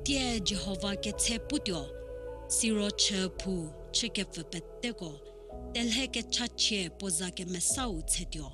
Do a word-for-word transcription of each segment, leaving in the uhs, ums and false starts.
Tie Jihova ketshe putuo, siro chü phou chükepfü peteko, telhe kechachie puo za kemesau tshetuo.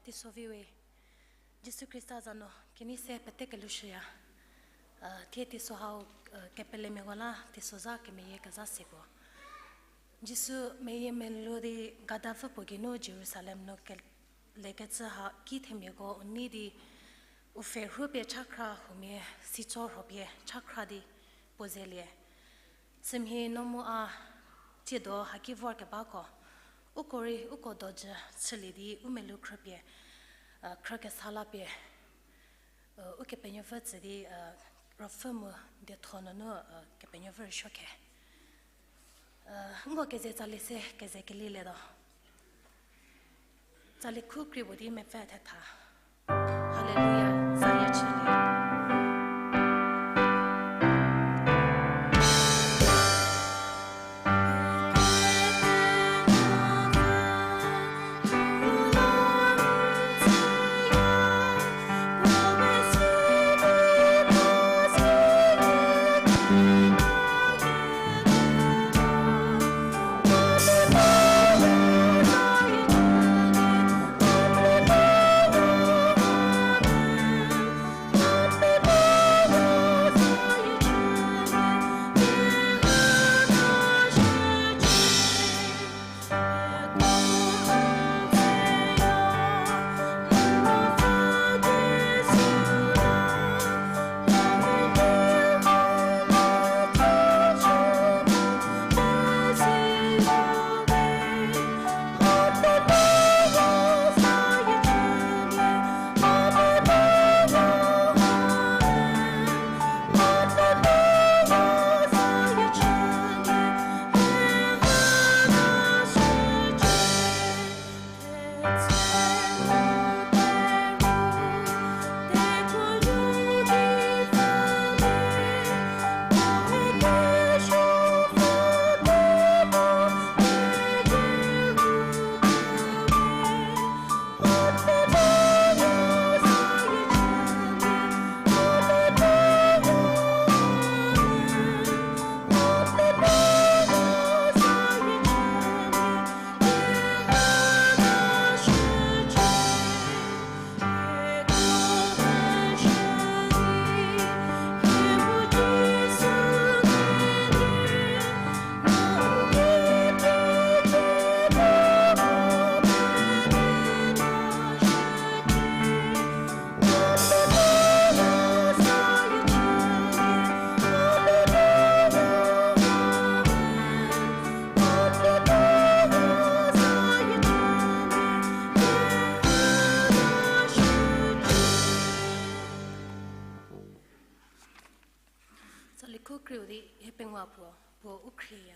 Teiso viwe, Jisu Khrista za nu kenei se pete kelushüya. Thie teiso hau, kepelemiako la teiso za kemeyie kezha se puo. Jisu meyiemeluo di gadapfü puo geinu Jerusalem nu lekecü ha ki themiako u nei di u pfhe rhupie chakhra huomia sitsorhopie chakhra di puo zelie. Sümhie no mu a tsiedo haki vorkebako, uko rei uko dojü chülie di u melou khrüpie, khrükesa lapie, Ukepenuopfü tsü di, ruopfü mu dietho nunu, Kepenuopfü rüsuo khe. Nko keze tsali se keze kelilietuo. Tsali khu kri puo di mepfü thetha. Haleluya, tsali chülie. Tsali khu kriu di hie pengou puo, puo u khrieya.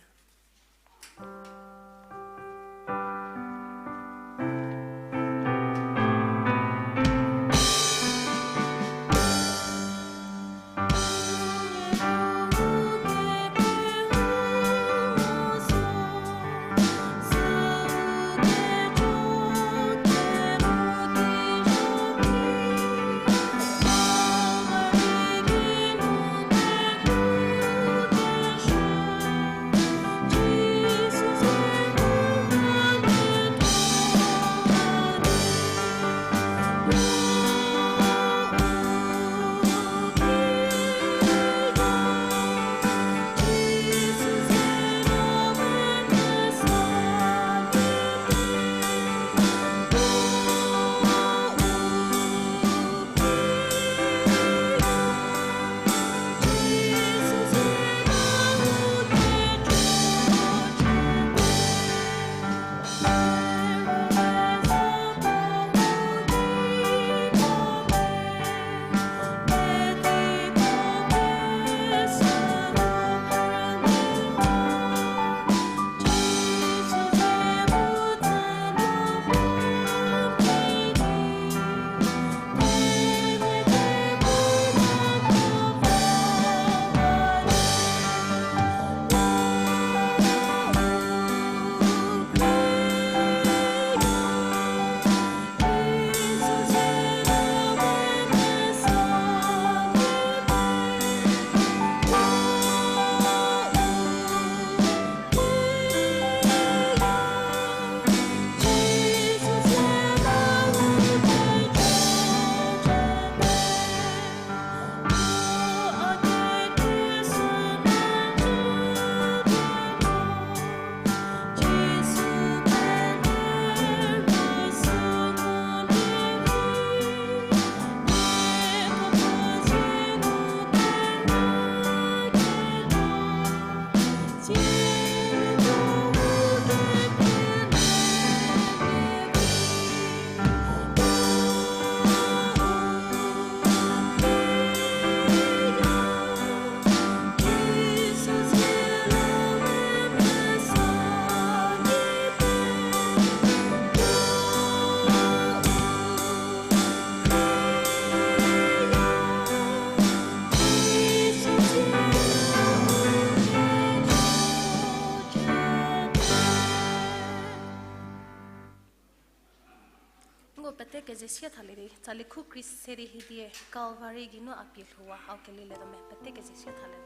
Pete keze sie thalie di, tsali khu Khrist se di hidie, Calvary geinu a pie lhouwa hau kelilietuo me, pete keze sie thalie.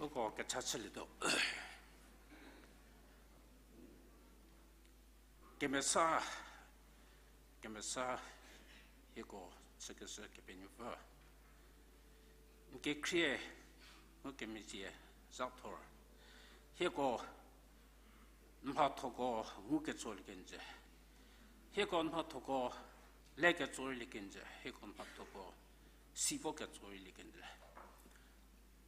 Uko kecha chülietuo. Kemesa, kemesa, hieko chükeshü Kepenuopfü. N kekhrie, ngukemezhie, zathor. Hieko n mhathoko nguketsolie kenjü. Hieko n mhathoko leketsolie kenjü. Hieko n mhathoko si voketsolie kenjü.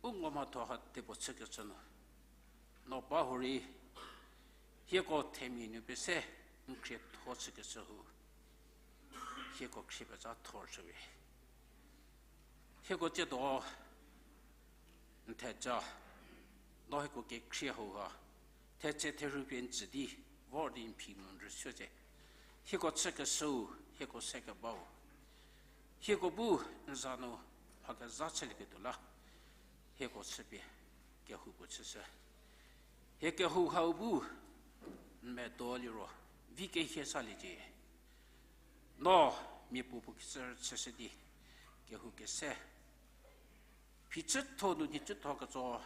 U ngo mhatho ha tiepuo chükecü nu, no ba hurei, hieko themia nu pie se n khrietho chükeshü hu, hieko khrie pezha thor shüwe. Hieko tsiedo n theja, no hieko kekhrie hauha, thetse therhu pie n tsü di, vor di n phi nu n rüsuo tse. Hieko chükeshüu, hieko sekebau, hieko bu n za nu mha kezha chülieketuo la, hieko chüpie kehoupuo chüshü. Hie kehou hau bu n medo liro, vi kehie saliecie. No mia puo puo kecü chüshü di, kehou kese, phichütho nu nhicütho ketso,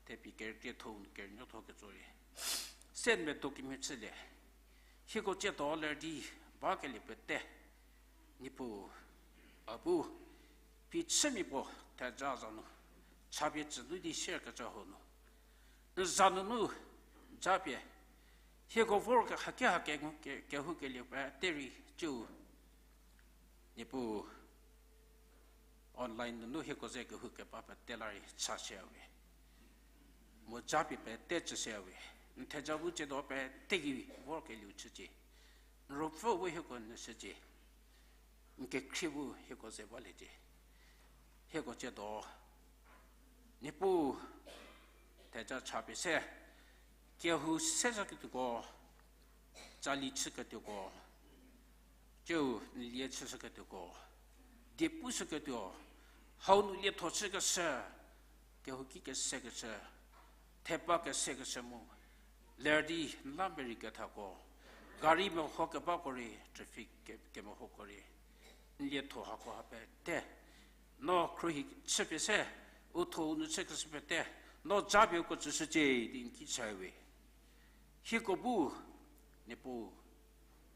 thepie kerükrietho nu kerünuotho ketso rei, se n medo kemhie chülie. Hieko tsiedo ler di bakelie pete, Niepuu, a bu phichümia puo theja za nu, chapie tsü nu di share kecü hau nu, n za nunu japie, hieko vor ke hake hake ngu ke, kehoukelie pete rei cü, Niepuu, online nunu hieko ze kehou keba pete la rei chashüyawe. Mu japie pete tsüshüyawe. N theja bu tsiedo pete gei vorkelieu chücie. N ruopfü bu hieko nu shücie. N kekhrie bu hieko ze baliecie. Hieko tsiedo, Niepuu, theja chapie se, kehou se zaketuoko, tsali chüketuoko, tsiu n lie chüshüketuoko, diepu shüketuo, hau nu lietho chükeshü, kehouki kesekeshü, thepa kesekeshü mu, ler di n la merei kethako, gari meho kebako rei, traffic ke-, kemehoko rei, n lietho hako ha pete, no khruohi chüpie se, u tho u nu chükeshü pete, no japie uko tsüshücie di n ki chüwe. Hieko bu, Niepuu,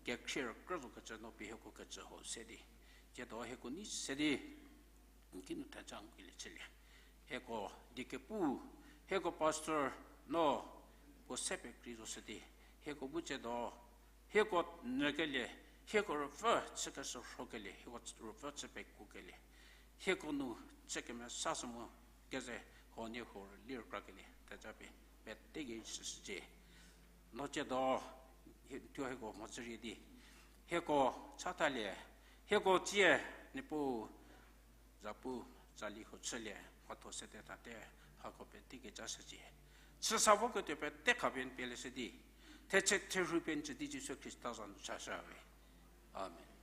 kekhrie rükrü zo kecü no pie hieko kecü ho se di, tsiedo hieko nei se di, n ki nu theja ngukelie chülie. Hieko die kepu, hieko pastor no, puo se pekrei zo shü di, hieko bu tsiedo, hieko nyükelie, hieko ruopfü chükeshü rhokelie, hieko ruopfü chü pekuokelie, hieko nu chü kemesashü mu, keze huoniehuo lirükrakelie theja pie, pete ki chüshücie. No tsiedo, hie-, thuo hieko mhodzü rie di, hieko chathalie, hieko tsie, Niepuu, zapu, tsali huo chülie, mhatho sede thate, hako pete ki chashücie. Chüsa voketuo pete khapie n peleshü di, thetse therhu pie n tsü di Jisu Khrista za nu chashüwe. Amen.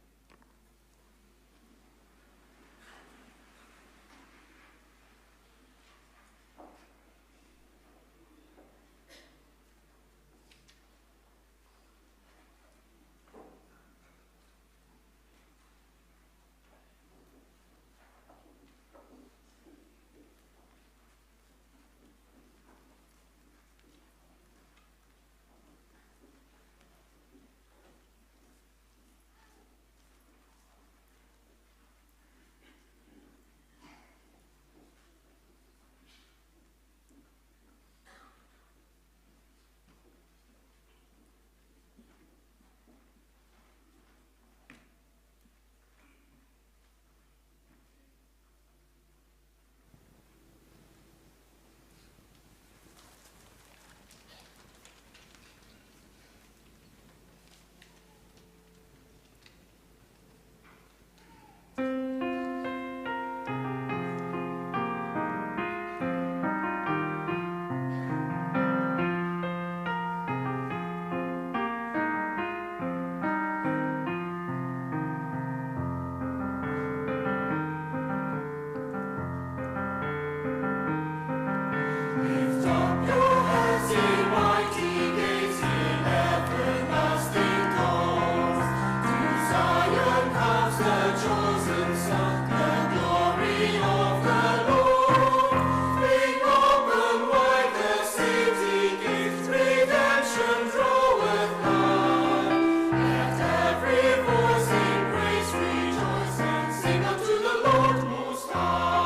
Lift up your heads, ye mighty gates, ye everlasting doors. To Zion comes the chosen son, the glory of the Lord. Fling open wide the city gates, redemption draweth nigh. Let every voice in praise rejoice and sing unto the Lord Most High.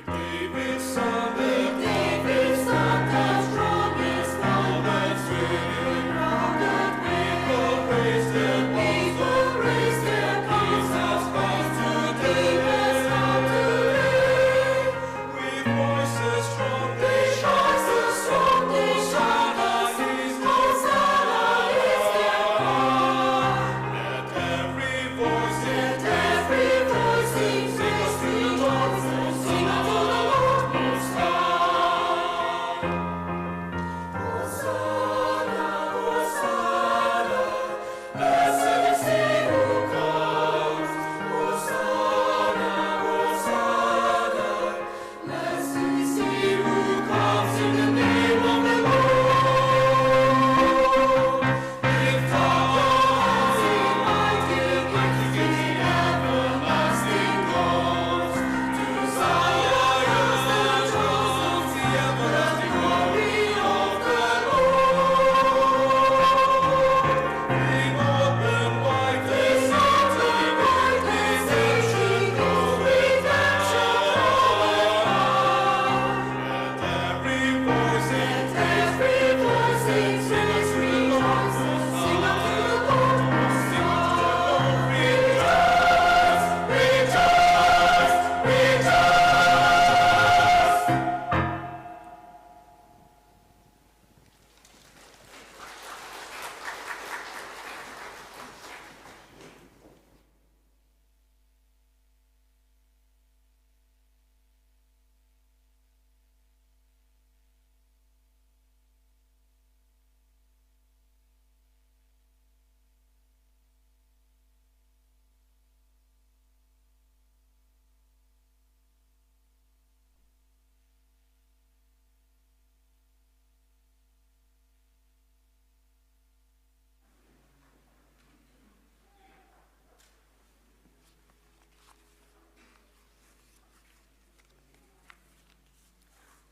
David's son, David's son, the strongest, the mighty, crowded with the praise, the people praise their King, as Christ today, as now today. With voices strong they shout, voices strong they shout, as is Hosanna is their cry. Let every voice, let every voice sing, sing to the Lord, sing unto the Lord Most High. Hosanna, Hosanna, blessed is he who comes. Hosanna, Hosanna, blessed is he who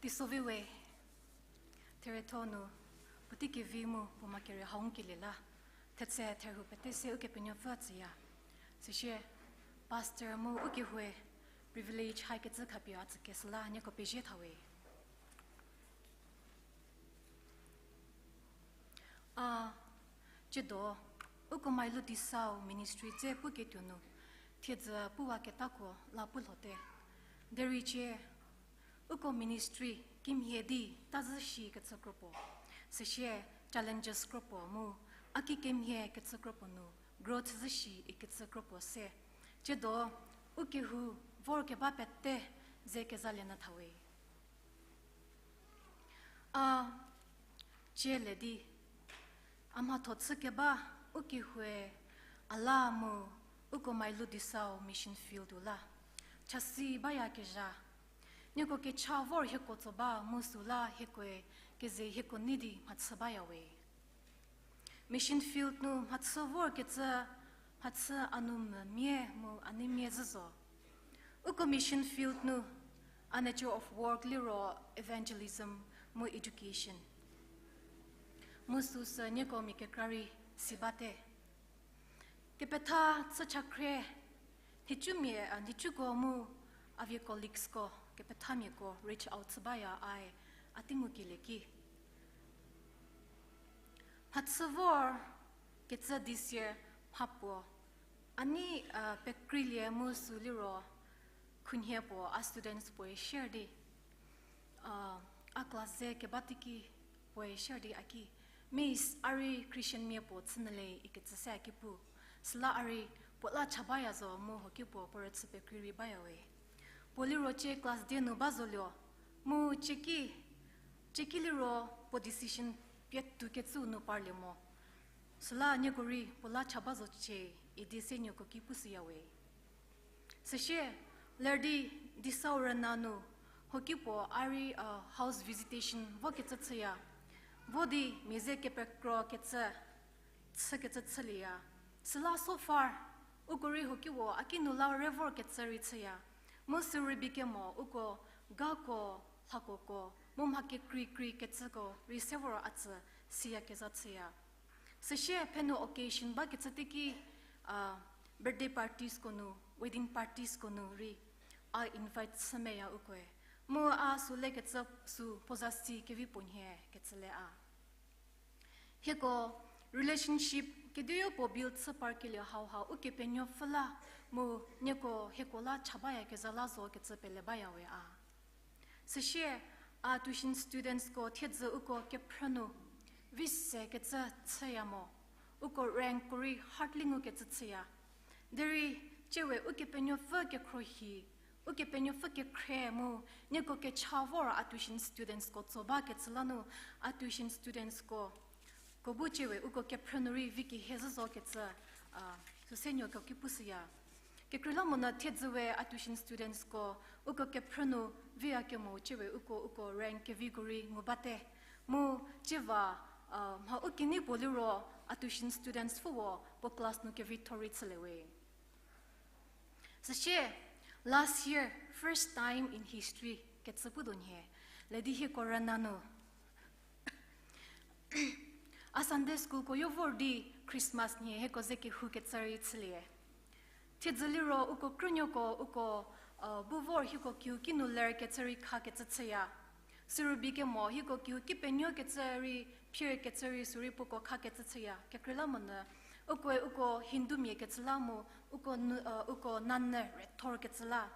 Teisovi we, therietho nu, puotei kevi mu puo ma kere hau ngukelie la, thetse therhu pete se Ukepenuopfü tsüya. Süsie, pastor mu ukehou privilege haikecü khapie a tsükeshü la nieko pezie thawe. A, tsiedo, uko Mailu Disau ministry dze puketuo nu, thiedzü puwaketako la pu lhote. Derei cie, uko ministry kimhie di ta zhü shi kecü kropuo. Süsie challenges kropuo mu, a ki kemhie kecü kropuo nu, growth zhü shi ikecü kropuo se. Tsiedo, ukehou vorkeba pete ze kezalienyü thawe. A, cie le di, a mhatho chükeba, ukehoue, a la mu, uko Mailu Disau mission field u la. Chasi bayakezha. Nieko kecha vor hieko tso ba mu süla hiekoe keze hieko nei di mhachü bayawe. Mission field nu mhachü vorkecü, mhachü a nu mvümia mu a neimia zhü zo. Uko mission field nu a nature of work liro evangelism mu education. Mu süsü nieko mia kekra rei si bate. Kepetha chü chakhrie, nhicumia, a, nhicuko mu avie colleaguesko, kepethamiako reach out chü baya ae, a tei ngukelie ki. Mhachü vorkecü this year mhapuo. A nei, a, pekreilie mu sü liro khunhie puo a students puoe share di, a, a class ze keba teiki puoe share di a ki, Miss, a rei Christian mia puo chünyü le ikecü se a ki pu. Süla a rei puo la cha baya zo mu hoki puo puo rüchü pekrei rei bayawe. Puo liro cie class de nu ba zolio. Mu cie ki, cie ki liro puo decision pie tukecüu nu parlie mo. Süla nieko rei puo la cha ba zocie idi se nieko ki pushüyawe. Süsie, ler di Disau rüna nu, hoki puo a rei, a, house visitation vokecü chüya. Vo di mia ze kepekro kecü, chükecü chülieya. Süla so far, uko rei hoki puo a ki nu la re vorkecü rei chüya. Mu sü rübei kemo uko gako, lhakoko, mu mha kekreikrei kecüko rei se vor a tsü siyakezha chüya. Süsie phenu occasion bakecü teiki, a, birthday partiesko nu, wedding partiesko nu rei a invite chü meya ukoe. Mu a sü lekecü sü puo za si kevi puo nhie kecü le a. Hieko relationship kediyo puo build chü parkelie hauha Ukepenuopfü la mu nieko hieko la cha bayakezha la zo kecü pele bayawe a. Süsie, a tuition studentsko thiedzü uko kephrü nu vi se kecü chüya mo, uko rankko rei hardly ngukecü chüya. Derei ciewe Ukepenuopfü kekhruohi, Ukepenuopfü kekhrie mu nieko kecha vor a tuition studentsko tso bakecü la nu, a tuition studentsko ko bu ciewe uko kephrü nu rei vi kehie zhü zokecü, a, süse nieko ki pushüya. Kekreilamonyü thiedzü we a tuition studentsko uko kephrü nu viya kemo ciewe uko, uko rank keviko rei ngu bate. Mu cieva, a, mha u kenei puo liro a tuition students pfüwo puo class nu kevitho rei chülie we. Süsie, last year, first time in history kecü pu do nhie, le di hieko rüna nu a Sunday schoolko yo vor di Christmas nhie hieko ze kehou kecü rei chülie. Thiedzü liro uko krünuoko uko, a, bu vor hieko kiu kinu ler kecü rei khakecü chüya. Sürübei kemo hieko kiu ki penuokecü rei, phir kecü rei sürei puoko khakecü chüya. Kekreilamonyü ukoe uko Hindumia kecü la mu uko nu-, a, uko nanyü rethor kecü la.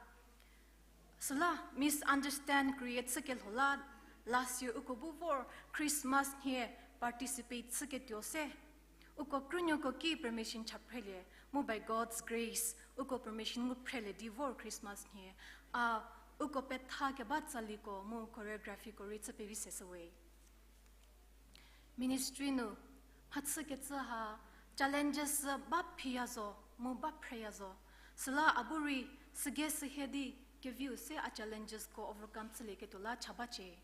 Süla misunderstand create chükelho la, last year uko bu vor Christmas nhie participate chüketuo se. Uko krünuoko ki permission cha phrelie, mu by God's grace, uko permission ngu phrelie di vor Christmas nhie. A, uko petha keba tsaliko mu choreographyko rei chü pevi se shüwe. Ministry nu mhachükecü ha challenges ba phiya zo mu ba phreya zo. Süla a bu rei süge sühie di keviu se a challengesko overcome chülieketuo la cha bacie.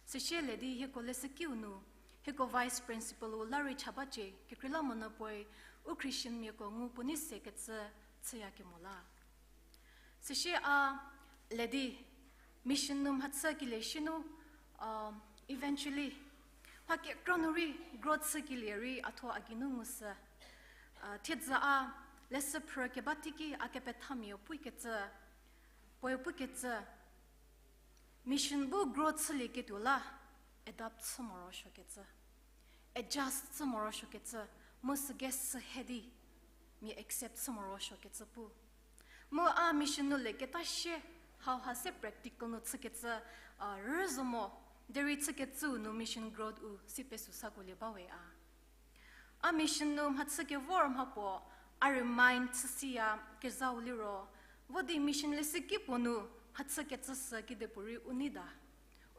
Süsie le di hieko leshükiu nu, hieko vice principal-u la rei cha bacie, kekreilamonyü puoe u Christianmiako ngu puo nei sekecü chüyakemo la. Süsie a le di Mission nu mhachükelie shinu, eventually mha kekra nu rei growth chükelie rei a thuo a geinu ngushü. Thiedzü a leshü phrü keba teiki a kepethamia puo kecü, puoe pukecü, mission bu growth chülieketuo la adapt chü morosuokecü, adjust chü morosuokecü, mu sügei sü he di mia accept chü morosuokecü pu. Mu a mission nu leketa shie, hauha se practical nu chükecü rüzo mo, derei chükecüu nu mission growth-u si pesü sakolie bawe a. A mission nu mhachü kevor mhapuo a remind chüsiya kezhau liro, vo di mission leshüki puo nu mhachü kecü sü kidepuorei u nei ta,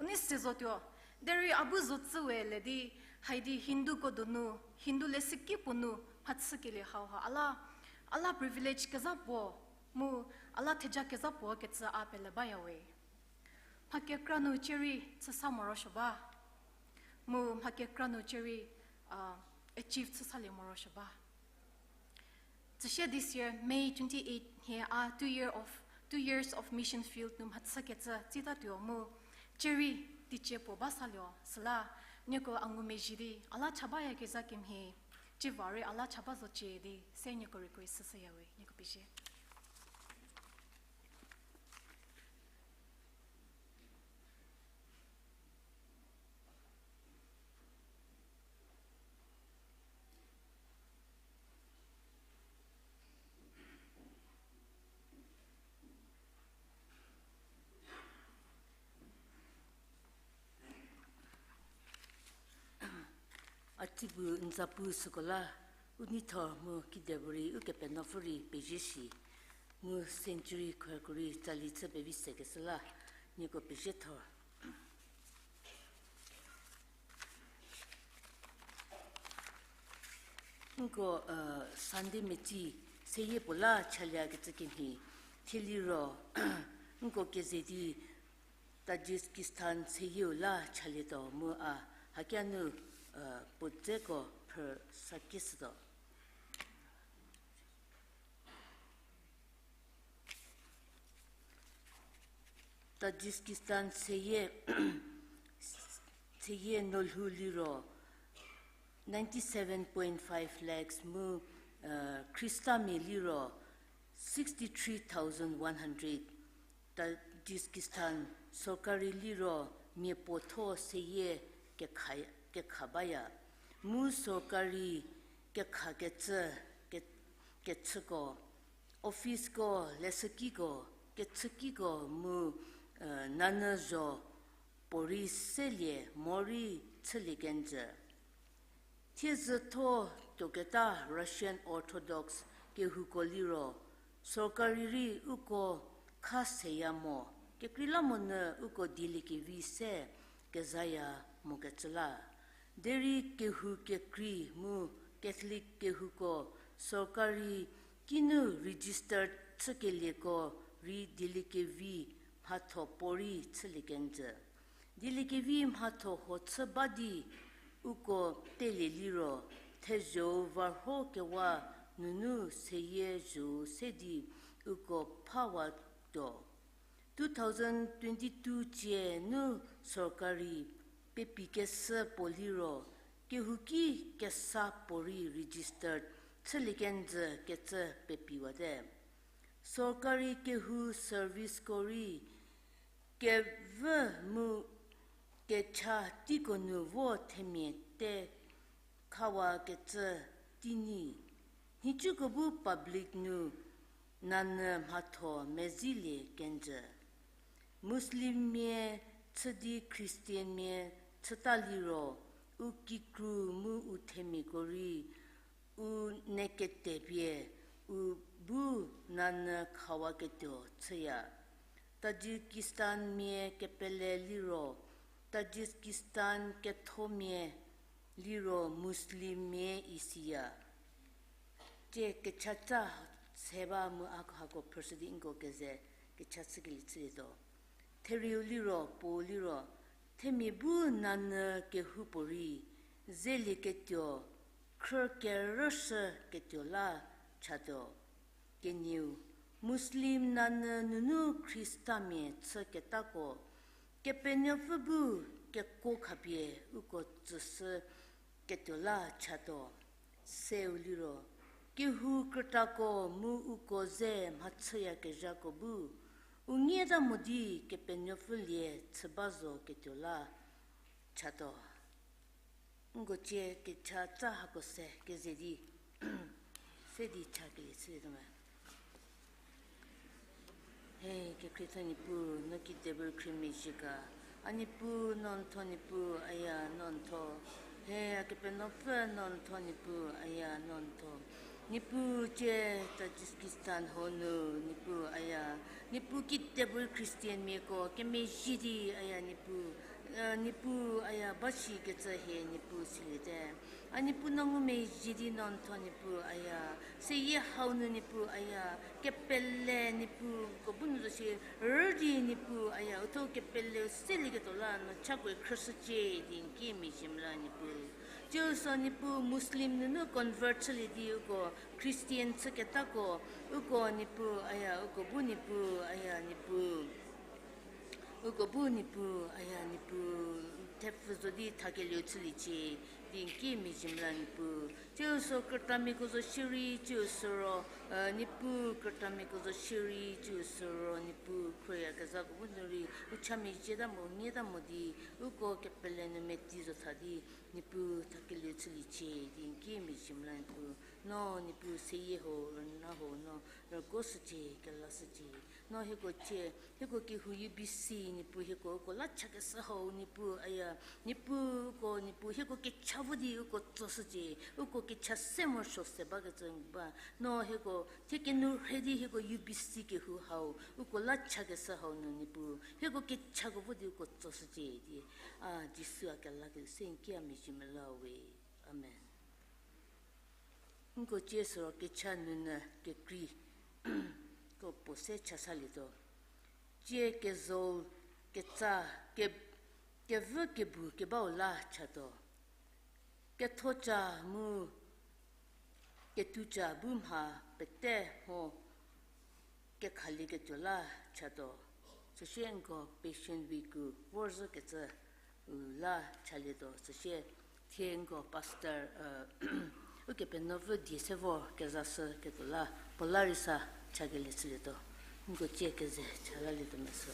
u nei se zotuo. Derei a bu zo tsüwe le di, haidi Hinduko donu, Hindu leshüki puo nu mhachükelie hauha a la, a la privilege kezha puo, mu a la theja kezha puo kecü a pele bayawe. Mha kekra nu cierei chüsa morosuo ba, mu mha kekra nu cierei achieve chüsalie morosuo ba. Tsüsie this year May twenty-eight nhie a two year of, two years of mission field nu mhachükecü tsitatuo mu cierei teicie puo ba saluo süla, nieko a ngumezhie di a la cha bayakezha kemhie, civa rei a la cha ba zocie di se nieko request shüyawe, nieko pezie. A teibu n za pu süko la, u neithor mu kidepuorei Ukepenuopfü rei pezie shi, mu century khrüko rei tsali chü pevi sekeshü la, nieko pezie thor. Nko Sunday metsi seyie puo la chaliekecü kemhie, thie liro nko keze di Tajikistan seyieu la chalietuo mu a hakia nu puo dzeko phrü sakieshütuo. Tajikistan seyie, seyie nolhou liro ninety-seven point five lakhs mu khristamia liro sixty-three thousand one hundred. Tajikistan sorkari liro mia puo tho seyie kekha, kekha baya. Mu sorkari kekhakecü, ke, kechüko, officeko, leshükiko, kechükiko mu nanyü zho puorei selie morei chülie kenjü. Thiezütho tuoketa Russian Orthodox kehouko liro, sorkari rei uko kha seya mo, kekreilamonyü uko dieliekevi se kezaya mokecü la. Derei kehou kekrei mu Catholic kehouko sorkari kinu registered chükelieko rei dieliekevi mhatho puorei chülie kenjü. Dieliekevi mhatho huo chü ba di uko telie liro, thezho-u varhokewa nunu seyie zho-u se di uko phawatuo. Two thousand twenty-two cie nu sorkari pepi keshü puo liro, kehouki kesa puorei registered chülie kenjü kecü pepiwate. Sorkari kehou serviceko rei kevü mu kecha teiko nu vo themia te khawakecü teinyi. Nhicuko bu public nu nanyü mhatho mezilie kenjü. Muslimmia chü di Christianmia chüta liro, u kikru mu u themiako rei u nekete pie u bu nanyü khawaketuo chüya. Tajikistanmia kepele liro, Tajikistan kethomia liro Muslimmia isiya. Tie kechatsa se ba mu a hako phrüshü di nko keze kecha chükelie chülietuo. Therieu liro, puou liro, themia bu nanyü kehoupuorei zelieketuo, khrü kerüshüketuo la chatuo. Kenieu, Muslim nanyü nunu Khristamia chüketako, Kepenuopfü bu kekuo khapie uko tsüshü ketuo la chatuo. Seu liro, kehou krütako mu uko ze mhachüyakezhako bu, u ngieta mo di Kepenuopfü lie chü ba zo ketuo la chatuo. Nko cie kecha tsa hako se keze di, se di cha kelie chülietuo me. He, kekhrietho Niepuu, no kedipuo khriemezhie ga. A Niepuu, no n tho Niepuu, aya, no n tho. He, a Kepenuopfü, no n tho Niepuu, aya, no n tho. Niepuu cie Tajikistan hau nu, Niepuu, aya. Niepuu kedipuo Christian miako kemezhie di, aya, Niepuu, eh, Niepuu, aya, ba shikecü hie Niepuu siliete. A Niepuu no ngumezhie di no n tho Niepuu, aya. Seyie hau nu Niepuu, aya, kepele Niepuu ko bu nu zo shie, rüdi Niepuu, aya, uthuo kepeleu selieketuo la no chako khrüshücie di n ki mezhie mla Niepuu. Tsiu sü Niepuu Muslim nunu convert chülie di uko Christian chüketako, uko Niepuu, aya, uko bu Niepuu, aya, Niepuu. Uko bu Niepuu, aya Niepuu, thepfü zo di thakelieu chüliecie, di n ki mezhie mla Niepuu. Tsiu sü krütamiako zo shierei, tsiu sü ro, eh, Niepuu krütamiako zo shierei, tsiu sü ro, Niepuu khroyakezhako bu nu rei, u cha mezhieta mo, ngieta mo di, uko kepele nu meti zo tha di, Niepuu thakelieu chüliecie, di n ki mezhie mla Niepuu. No Niepuu seyie ho, rüna ho, no rüko shücie, kela shücie. No hieko cie, hieko kehou U B C, Niepuu hieko uko la chakeshü hau, Niepuu, aya, Niepuu uko, Niepuu hieko kecha vo di uko tsoshücie, uko kecha se morosuo se bakecü ba. No hieko, thie kenu rhe di hieko U B C kehou hau, uko la chakeshü hau nu Niepuu, hieko kechako vo di uko tsoshücie di, a, Jisu a kelakelie se n ki a mezhie mela we. Amen. Nko cie süro kecha nunyü kekrei ko puo se chasalietuo. Cie kezou, ketsa, ke-, kevü kebu kebau la chatuo. Kethoca mu ketuca bu mha pete mho kekhalieketuo la chatuo. Süsie nko Passion Week-u vorzhükecü u la chalietuo. Süsie thie nko pastor, eh, Ukepenuopfü die se vor kezashüketuo la puo la rei sa chakelie chülietuo. Nko cie keze chalalietuo mesü.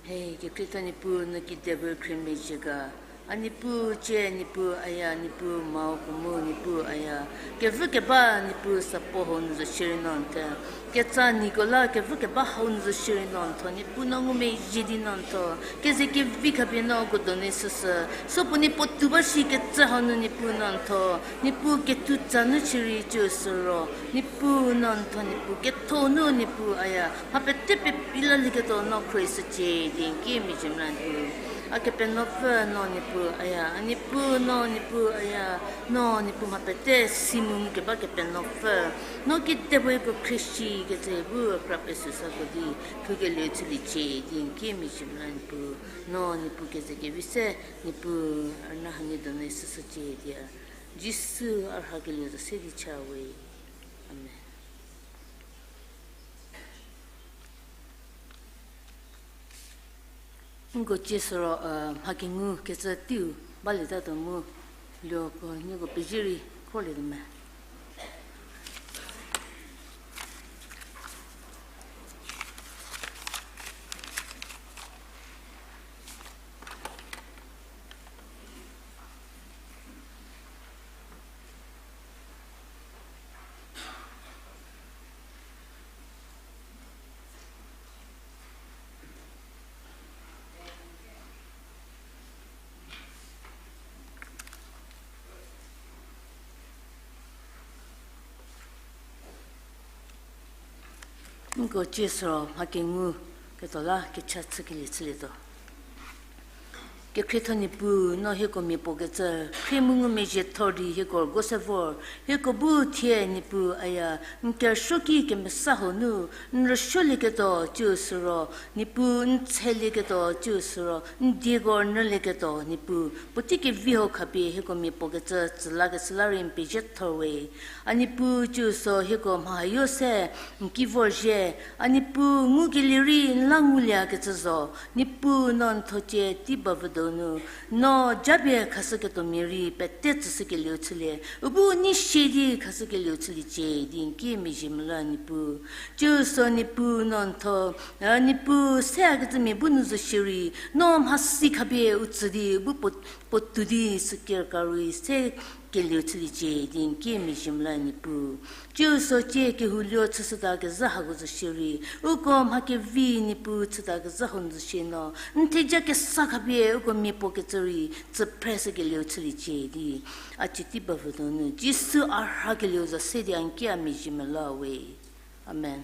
He, kekreitho Niepuu, no kedipuo khriemezhie ga. A Niepuu cie, Niepuu aya, Niepuu mao kuo mu, Niepuu aya. Kevü keba Niepuu sapo hau nu zo shierei no n the. Ketsa niko la kevü keba hau nu zo shierei no n tho, Niepuu no ngumezhie di no n tho. Keze kevi khapie no uko donu süsü. Supuo nie puotou ba shikecü hau nu Niepuu no n tho. Niepuu kethoca nu shierei tsiu süro. Niepuu no n tho, Niepuu ketho nu Niepuu aya. Mha pete pepi lalieketuo no khrieshücie di n ki mezhie mla Niepuu. A Kepenuopfü no Niepuu aya. A Niepuu no Niepuu aya. No Niepuu mha pete si mu keba Kepenuopfü. No kedipuo uko khrieshükecü bu kra pesü sako di thukelieu chüliecie di n ki mezhie mla Niepuu. No Niepuu keze kevi se Niepuu rüna hanie donu süsücie di a. Jisu a rhakelieu zo se di cha we. Amen. Nko cie süro, eh, mha kengu kecü teiu balietatuo mu, luoko nieko pezie rei khorlietuo me. Nko cie süro mha kengu ketuo la kecha chükelie chülietuo. Kekhrietho Niepuu, no hieko mia puo kecü, khrie mu ngumezhie thor di hieko rüguo se vor, hieko bu thie Niepuu aya, n kerüsuoki kemesa huo nu, n rüsuolieketuo ciu süro, Niepuu n tshelieketuo ciu süro, n dieko nyülieketuo Niepuu, puotei kevi hau khapie hieko mia puo kecü, tsü lakeshü la rei n pezhie thor we. A Niepuu ciu so hieko mha hayo se, n ki vorzhie, a Niepuu ngukelie rei n la nguliekecü zo, Niepuu no n thocie tei bavüdonu, no japie khashüketuomia rei pete tsüshükelieu chülie, u bu nei sie di khashükelieu chüliecie di n ki mezhie mela Niepuu. Ciu so Niepuu no n tho, a Niepuu se hakecümia bu nu zo shierei, no mhasi khapie u tsü di u bu puo, puotou di süker ka rei se kelieu chüliecie di n ki mezhie mela Niepuu. Ciu so cie kehou luo chüshüta kezhü hako zo shierei, uko mha kevi Niepuu chüta kezhü hau nu zo shie no, n theja kesa khapie uko mia puo kecü rei, tsü phreshükelieu chüliecie di, a cü tei bavüdonu, Jisu a rhakelieu za se di a n ki a mezhie mela we. Amen.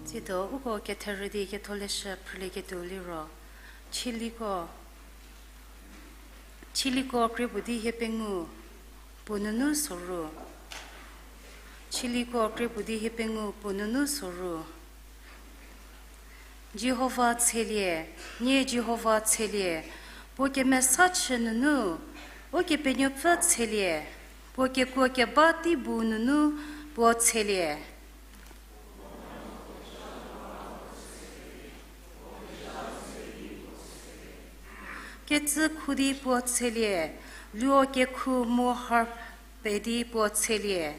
Tsiedo uko ketherü di ketholeshü phrülieketuo liro, Chiliko, Chiliko krie puo di hiepengou puo nunu soru. Chiliko krie puo di hiepengou puo nunu soru. Jihova tshelie, nie Jihova tshelie, puo kemesa chü nunu, Ukepenuopfü tshelie, puo kekuo keba tei bu nunu puo tshelie. Kecü khu di puo tshelie, luo kekhu mu harp pe di puo tshelie.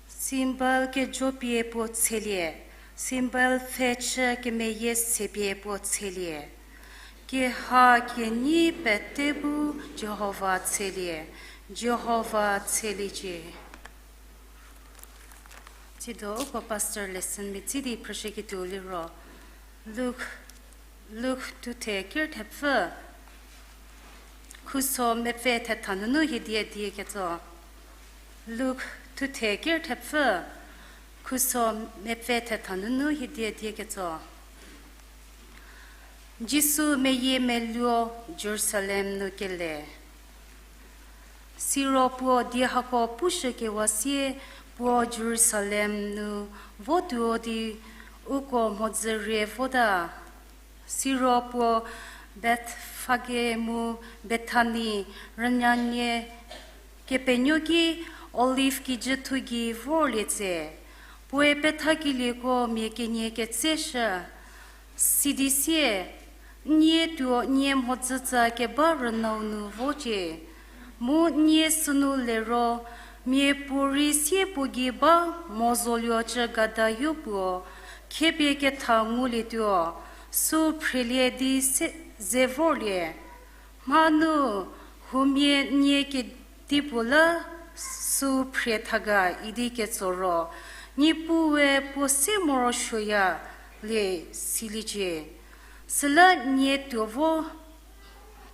Cymbal kejopie puo tshelie, cymbal pfhe chü kemeyie sepie puo tshelie. Keha kenyi pete bu Jihova tshelie, Jihova tsheliecie. Tsiedo uko pastor lesson mia tsi di phrüshüketuo liro, Luk, Luk thuthe ker thepfü, khuso mepfü thetha nunu hie die die ketso. Luk thuthe ker thepfü, khuso mepfü thetha nunu hie die die ketso. Jisu meyiemeluo Jerusalem nu kele. Siro puo die hako pushükewa sie puo Jerusalem nu votuo di uko mhodzü rie vota. Siro puo Bethfage mu Bethani rünyanie kepenuo ki Olive kijüthu gei vorlie tse, puoe pethakelieko mia kenie ketseshü. Sidi sie, nie tuo nie mhodzütsa keba rünau nu vocie, mu nie sünu lero, miapuorei sie puo gei ba mo zoluo cü gada yopuo, khiepie ketha ngulietuo, sü phrelie di se, ze vorlie. Mhanu, huomia nie ke, Teipuo la sü phrie tha ga idi ketso ro, Niepuue puo se morosuoyalie siliecie. Süla nie tuo vo,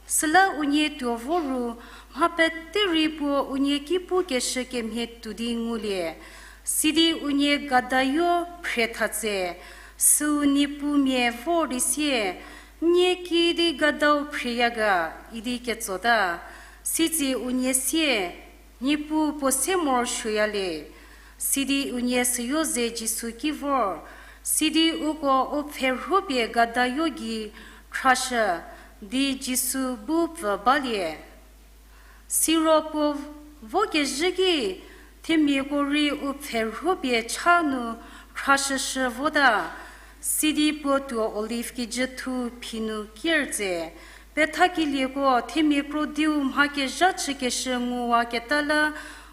süla unie tuo vo ru, mha pete rei puo unie ki pukeshü kemhie tuo di ngulie. Sidi unie gadayo phrie tha tse, süu niepumia vor di sie, nie kiüdi gadau phrieya ga idi ketsota. Sitsie unie sie, Niepuu puo se morosuoyalie. Sidi unie süyo ze Jisu ki vor, sidi uko u pfhe rhopie gadayo gei khrashü di Jisu bu pfü balie. Siro puo vokezhü ki, themiako rei u pfhe rhopie cha nu khrashüshü vota. Sidi puo tuo Olive kijüthu phi nu kier tse, pethakelieko themia krodiu mha kezha chükeshü nguwaketa la,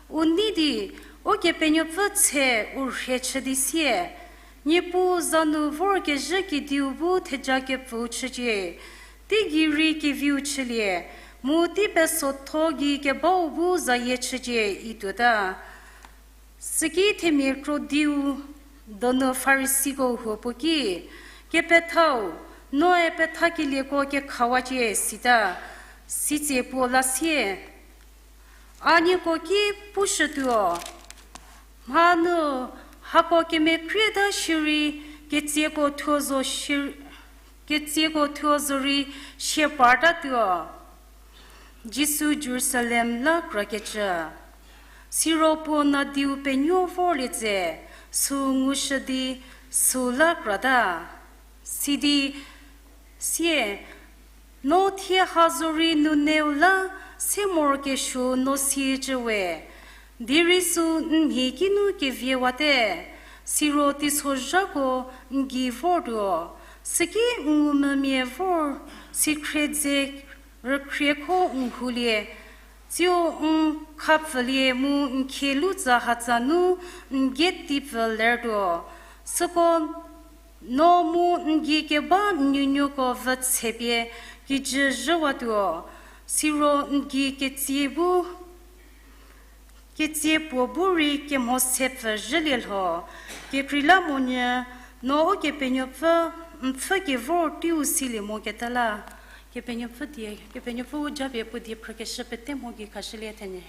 u nei di, Ukepenuopfü tshe u rhie chü di sie, Niepuu za nu vorkezhü kediu bu theja kepfüu chücie, teigei rei keviu chülie, mu tei pesotho gei kebau bu zayie chücie, ituota. Süki themia krodiu donu Farisiko huo puo ki, Kepethau, noe pethakelieko kekhawacie, sita. Sitsie puo la sie, A nieko ki pushütuo, mha nu hako kemekrieta shierei ketsieko thuo zo shi-, ketsieko thuo zorei shie partatuo. Jisu Jerusalem la krakecü. Siro puo nadiu penuo vorlie tse, süu ngushü di süu la krata. Sidi sie, No thie ha zorei nuneu la se morokesuo no siecü we, derei süu n mhi ki nu keviewate, siro teisozhako n gei vortuo, süki n ngumvümia vor sikhrie dze rükhriekho n hulie, tsiu n khapfülie mu n khielu tsa hatsa nu n gate tipfü lertuo. Süko no mu n gei keba n nuonuoko vü tsepie kijü zhüwatuo, siro n gei ketsie bu, ketsie puo bu rei kemho sepfü zhülie lho, kekreilamonyü no Ukepenuopfü n pfhü kevor teiu silie moketa la. Kepenuopfü die, Kepenuopfü u japie puo die phrükeshü pete mho gei khashülie thenyü.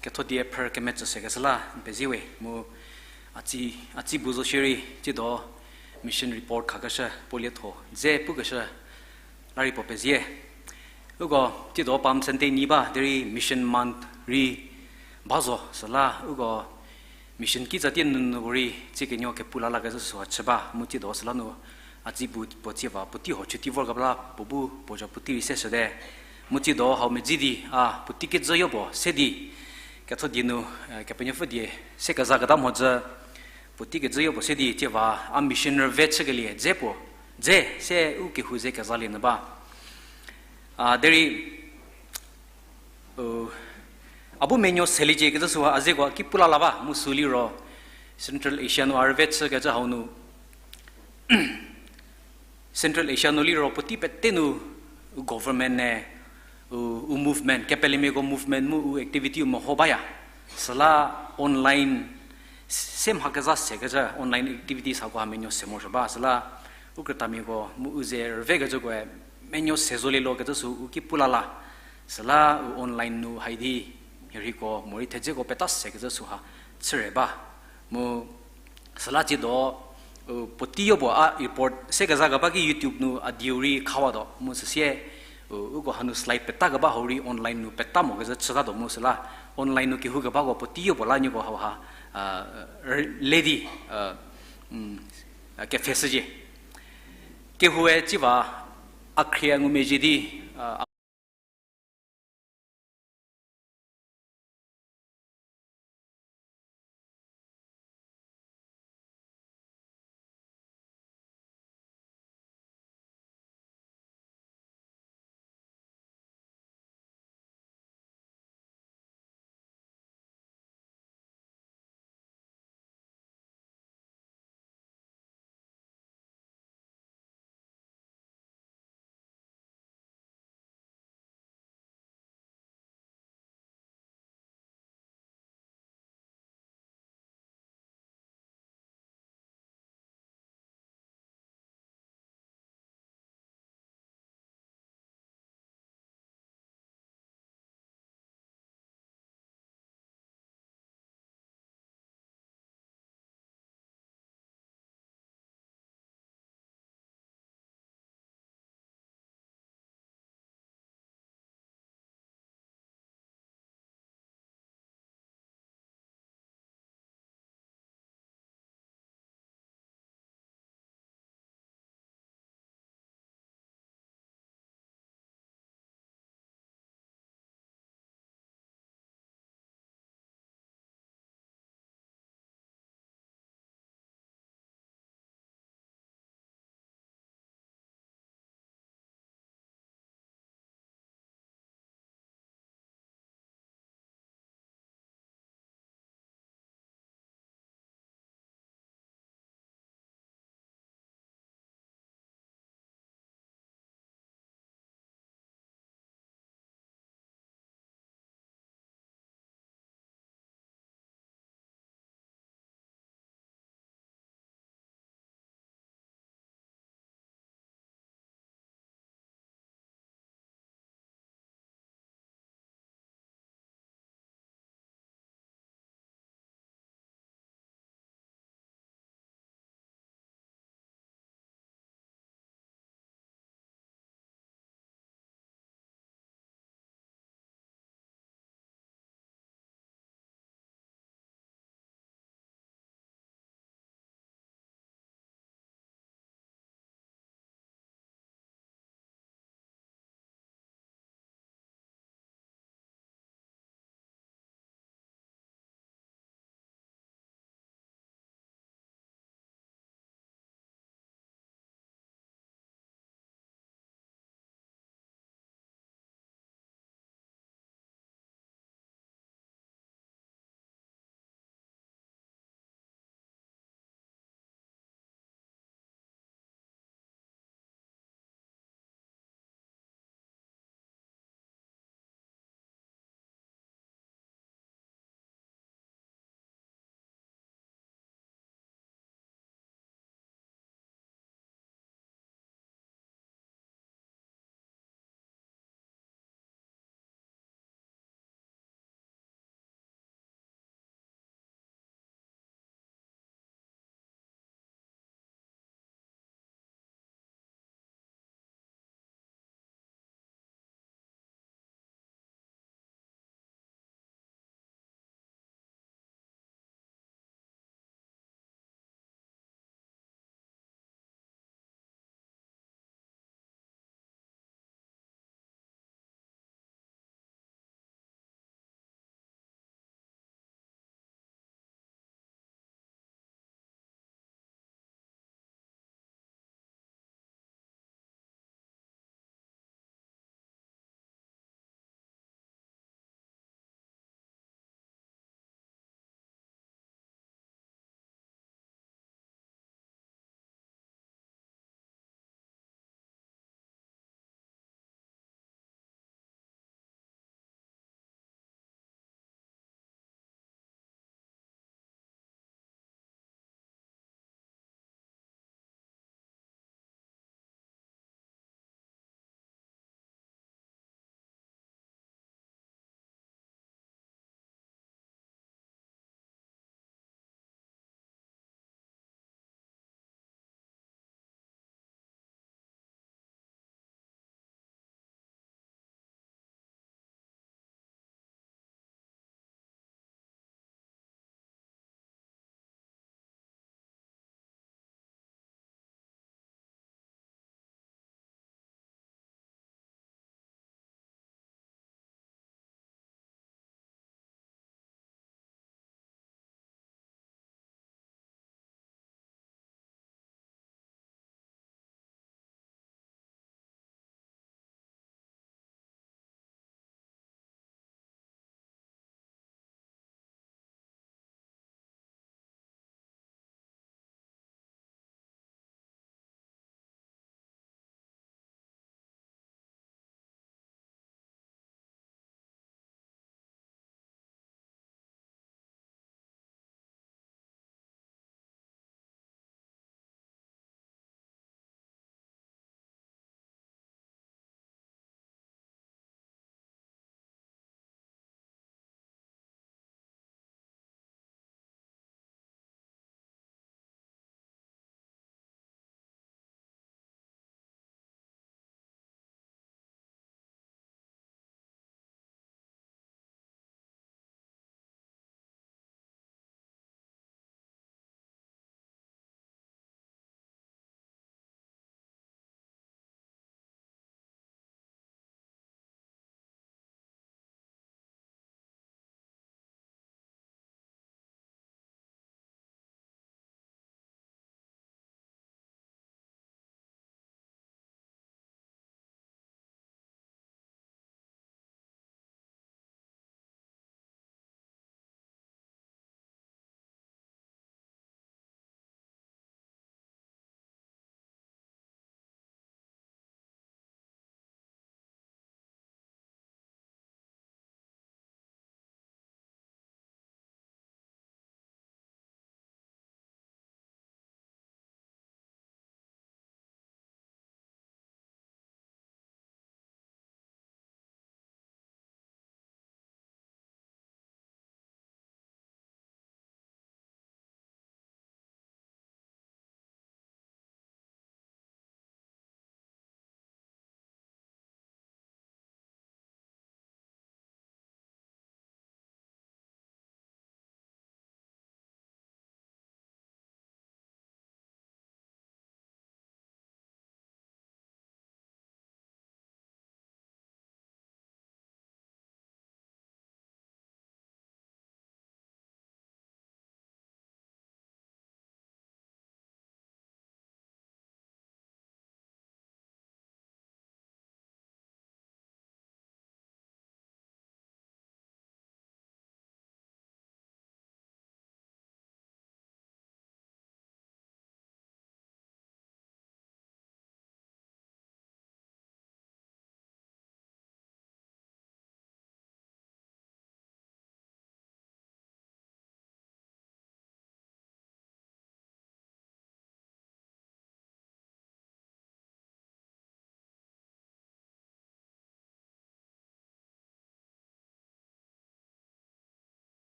Ketho die phrü kemetsü sekeshü la n pezie we mu a tsi, a tsi bu zo shierei tsiedo mission report khakeshü puo lietho dze pukeshü la rei puo pezie. Uko tsiedo Palm Sunday nyi ba derei Mission Month rei ba zo süla uko mission kitsatie nunu rei tsiekenuo kepu la lakecü süha chü ba mu tsiedo süla nu a tsi bu puo tsie va puotei ho chütei vorkeba la puo bu puo zho puotei rei seshüte. Mu tsiedo hau medzi di a puotei kejüyo puo se di ketho die nu, eh, Kepenuopfü die se kezaketa mhodzü puotei kejüyo puo se di tsie va a mission rüve chükelie dze puo, dze se u kehou ze kezalie nyü ba. A derei, u, a bu menuo seliecie kecü süha a zeko ki pu la la ba mu sü liro Central Asia nu a rüve chükecü hau nu Central Asia nu liro puotei pete nu u government ne, u, u movement, kepelemiako movement mu u activity u meho baya. Süla online se mha keza sekecü online activities hako ha menuo se morosuo ba. Süla u krütamiako mu u ze rüvekecükoe menuo se zolie lo kecü sü u ki pu la la. Süla u online nu haidi mhierheiko morei thedzeko peta sekecü süha chüre ba. Mu süla tsiedo, u, puoteiyo puo a report se kezakeba ki YouTube nu a dieu rei khawatuo mu süsie, u, uko hanu slide peta keba hau rei online nu peta mokecü chütatuo mu süla online nu kehoukebako puoteiyo puo la nieko hauha, a, le di, a, kepfheshücie. Kehoue tsie va a khrie ngumezhie di, a,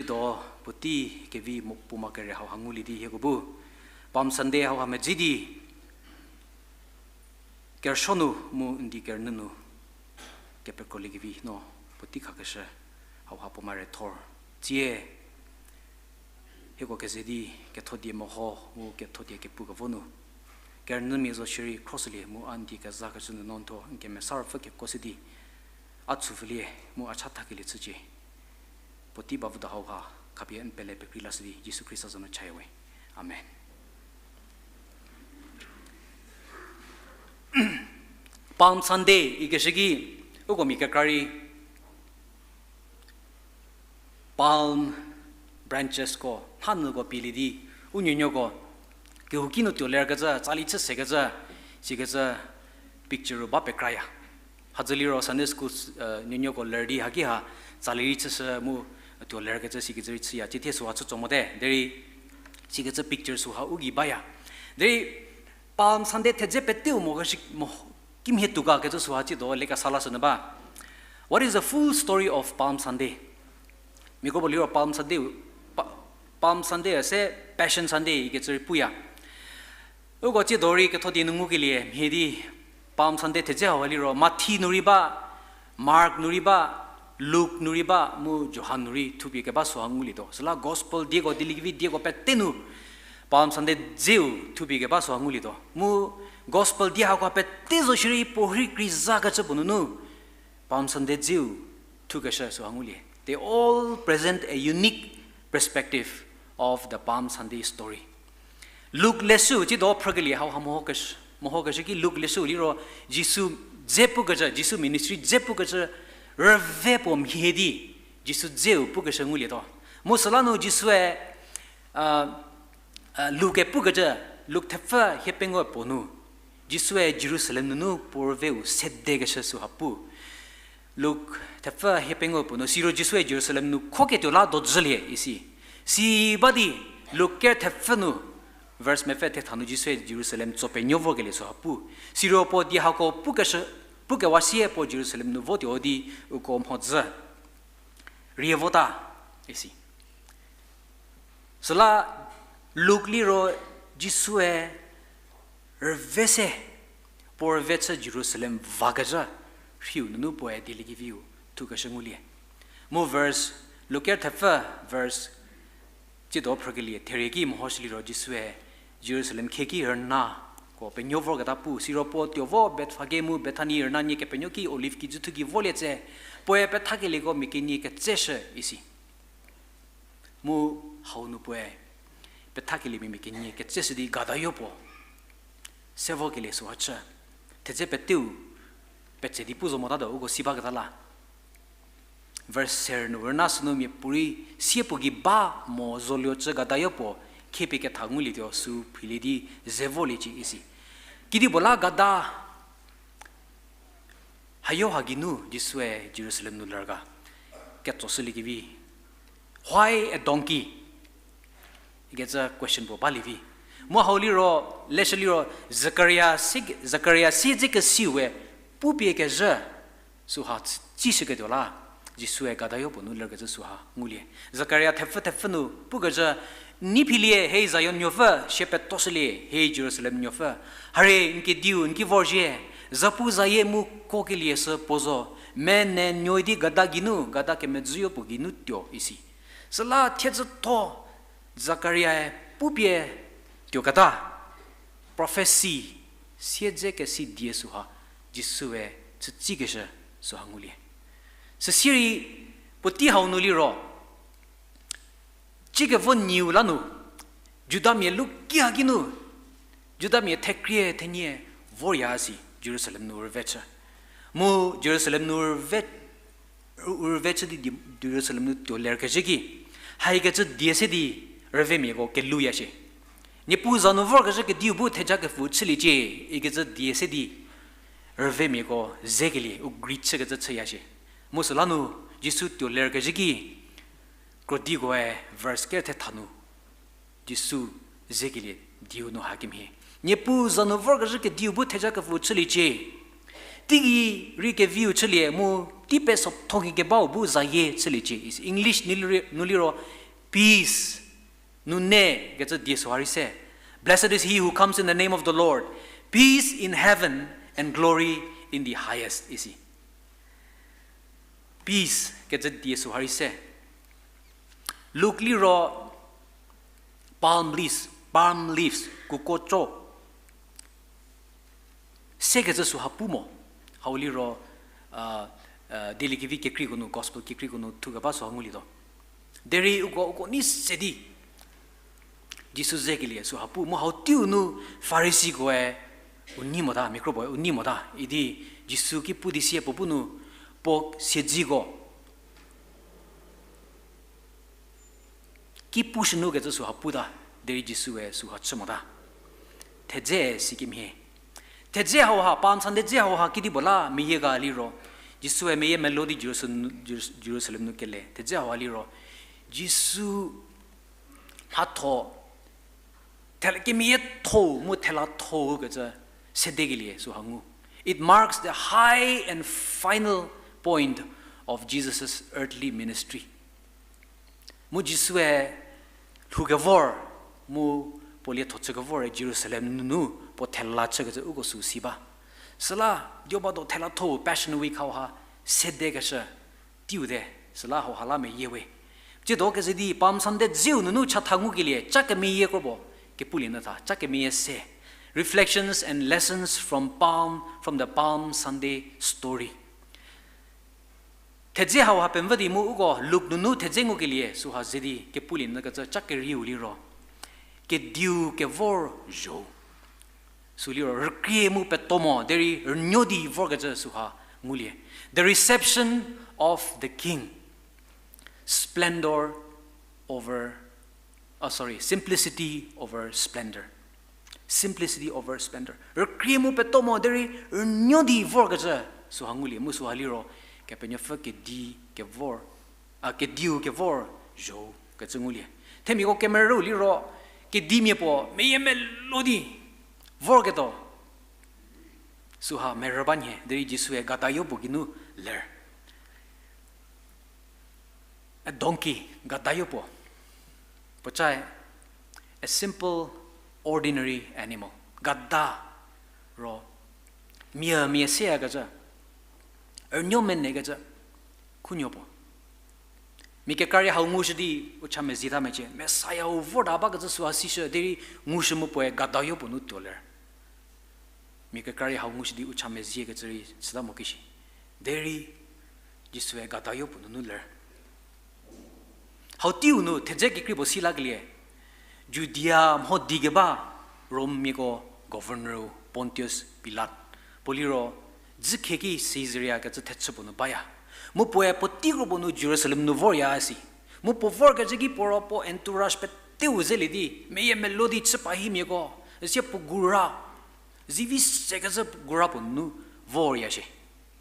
do puotei kevi mo puo ma kere hauha ngulie di hieko bu Palm Sunday hauha medzi di kerüsuo nu mu n di kerünyü nu kepekrolie kevi no puotei khakeshü hauha puo ma re thor. Tsie hieko keze di kethodie meho mu kethodie kepu kevo nu kerünyümia zo shierei khroshülie mu a n di kezakecü nu no n thuo n kemesa ruopfü kekuo se di a tsüpfülie mu a chathakelie chücie. Puotei bavüda hauha khapie n pele pekrei lashü di Jisu Khrista za nu chaya we. Amen. Palm Sunday ikeshü ki uko mia kekra rei palm branchesko mhanyüko pielie di u nuonuoko kehouki nu tuo lerkecü, tsali chü sekecü, sikecü picture-u ba pekraya. Hadzü liro Sunday school nuonuoko ler di haki ha tsali rei chüshü mu tuo lerkecü sikecü rei chüya, tsiethie süha chütso mote derei sikecü picture süha u gei baya. Derei Palm Sunday thedze peteu mo, kimhie tuo ga kecü süha tsiedo lekesa lashünyü ba. What is the full story of Palm Sunday? Mia kro puo liro Palm Sunday, Palm Sunday se Passion Sunday ikecü rei puya. Uko tsiedo rei kethodie nu ngukelie mhie di Palm Sunday thedze hau liro Mathi nu rei ba, Mark nu rei ba, Luk nu rei ba mu Johan nu rei thupie keba süha ngulietuo. Süla Gospel dieko, Dieliekevi dieko pete nu Palm Sunday dzeu thupie keba süha ngulietuo. Mu Gospel die hako pete zo shierei puo rhei krizakecü puo nunu Palm Sunday dzeu thukeshü süha ngulie. They all present a unique perspective of the Palm Sunday story. Luk leshüu tsiedo phrükelie hauha mehokeshü, mehokeshü ki Luk leshüu liro Jisu dze pukecü, Jisu ministry dze pukecü rüve puo mhie di Jisu dzeu pukeshü ngulietuo. Mu süla nu Jisue, Luk-e pukecü, Luk thepfü hiepengou puo nu Jisue Jerusalem nunu puo rüveu sedekeshü süha pu. Luk thepfü hiepengou puo nu, siro Jisue Jerusalem nu khoketuo la dojülie isi. Si ba di Luk ker thepfü nu, verse mepfü thetha nu Jisue Jerusalem tso penuo vorkelie süha pu. Siro puo die hako pukeshü, pukewa sie puo Jerusalem nu votuo di uko mhodzü rie vota isi. Süla Luk liro Jisue rüve se, puo rüve chü Jerusalem vakezhü rhiu nunu puoe Dieliekeviu thukeshü ngulie. Mu verse, Luk ker thepfü verse tsiedo phrükelie therie ki mehoshü liro Jisue Jerusalem khieki rünako penuo vorketa pu, siro puo tuo vo Bethfage mu Bethani rüna nie kepenuo ki Olive kijü thu gei volie tse, puoe pethakelieko mia kenie ketseshü isi. Mu hau nu puoe pethakeliemia mia kenie ketseshü di gadayo puo se vokelie süha chü. Thedze peteu petse di pu zo motatuo, uko si baketa la. Verse ser nu, rüna sünu miapuorei sie puo gei ba mo zoluo cü gadayo puo khiepie ketha ngulietuo sü philie di ze voliecie isi. Kedipuo la gada hayo ha geinu Jisue Jerusalem nu ler ga ketsoshüliekevi, Why a donkey? Ikecü question puo balievi. Mu hau liro, leshü liro, Zakaria si, Zakaria siedzekesiu we pupie kezhü süha tsishüketuo la, Jisue gadayo puo nu lerkecü süha ngulie. Zakaria thepfü thepfü nu pukezhü, N nei philie, hei Zion nuopfü, sie petoshülie, hei Jerusalem nuopfü. Harie, n kediu n ki vorzhie, zapuzayie mu kuokelie sü puo zo, mene nuoi di gada geinu, gada kemedzüyo puo geinu tuo isi. Süla thiedzütho Zakariae pupie tuoketa prophecy, siedzekesi die süha Jisue chütsikeshü süha ngulie. Süsirei puotei hau nu liro, ciekevo nyiu la nu, Judamia lu ki ha geinu, Judamia thekrie thenie vorya si Jerusalem nu rüve chü. Mu Jerusalem nu rüve, rüve chü di, di Jerusalem nu tuo lerkezhü ki, haikecü die se di rüvemiako kelouya shie. Niepuu za nu vorkezhü kediu bu thejakepfü chüliecie, ikecü die se di rüvemiako zekelie, u grit chükecü chüya shie. Mu süla nu Jisu tuo lerkezhü ki, krodikoe verse ker thetha nu Jisu zekelie dieu nu hakemhie, Niepuu za nu vorkezhü kediu bu thejakepfü chüliecie. Teigei rei keviu chülie mu tei pesotho gei kebau bu zayie chüliecie isi. English nu liro, nu liro, Peace, nune kecü die süha rei se. Blessed is he who comes in the name of the Lord. Peace in heaven and glory in the highest, isi. Peace kecü die süha rei se. Luke liro palm leaves, palm leaves, kuko co. Sekecü süha pu mo. Hau liro, uh, uh, dieliekevi kekreiko nu, gospel kekreiko nu thukeba süha ngulietuo. Derei uko, uko nei se di Jisu zekelie süha pu, mu hau teiu nu Farisikoe u nei mota, mia kro puoe u nei mota idi Jisu ki pu di sie puo bu nu puo siedziko ki pushünu kecü süha puta, derei Jisue süha chü mota. Thedze sikemhie. Thedze hauha, Palm Sunday dze hauha kedipuo la meyie ga liro, Jisue meyie melou di Jerusalem, Jerus-, Jerusalem nu kele. Thedze hauha liro, Jisu mhatho, thela kemeyietho mu thelathou kecü sedekelie süha ngu. It marks the high and final point of Jesus' earthly ministry. Mu Jisue lhoukevor, mu puo lietho chükevor-e Jerusalem nunu puo thela chükecü uko sü si ba. Süla, dioba do thelathou Passion Week hauha sedekeshü teiu te, süla hauha la meyie we. Tsiedo keze di Palm Sunday dzeu nunu chatha ngukelie, cha kemeyie kro puo, kepulie nyü tha, cha kemeyie se. Reflections and lessons from Palm, from the Palm Sunday story. Thedze hauha pemvü di mu uko Luk nunu thedze ngukelie süha ze di kepulie nyü kecü cha kerieu liro, kediu kevor zho. Sü liro rükrie mu peto mo, derei rünuo di vorkecü süha ngulie. The reception of the king. Splendor over, oh, sorry, simplicity over splendor. Simplicity over splendor. Rükrie mu peto mo, derei rünuo di vorkecü süha ngulie, mu süha liro Kepenuopfü kedi kevor, a, kediu kevor zho kecü ngulie. Themiako kemerü liro, kedimia puo meyie melou di vorketuo süha merü ba nhie, derei Jisue gada yopuo geinu ler. A donkey, gada yopuo. Puocae, a simple, ordinary animal. Gada ro, mia, mia seyakecü, rünuo menekecü, khunuo puo. Mia kekra rei hau ngushü di u cha mezieta mecie, Messiah-u vorta bakecü süha sishü, derei ngushü mu puoe gada yopuo nu tuo ler. Mia kekra rei hau ngushü di u cha meziekecü rei chüta mo kishi. Derei Jisue gada yopuo nunu ler. Hau teiu nu thedze kekrei puo si lakelie, Judia mho di keba Rommiako governor Pontius Pilat, puo liro dzükhieki Caesarea kecü thechü puo nu baya. Mu puoe puotei kro puo nu Jerusalem nu vorya si. Mu puo vorkecü ki puo ro puo entourage peteu zelie di, meyie melou di chü pahimiako, üsie puo gura, zivi sekecü gura puo nu vorya shie.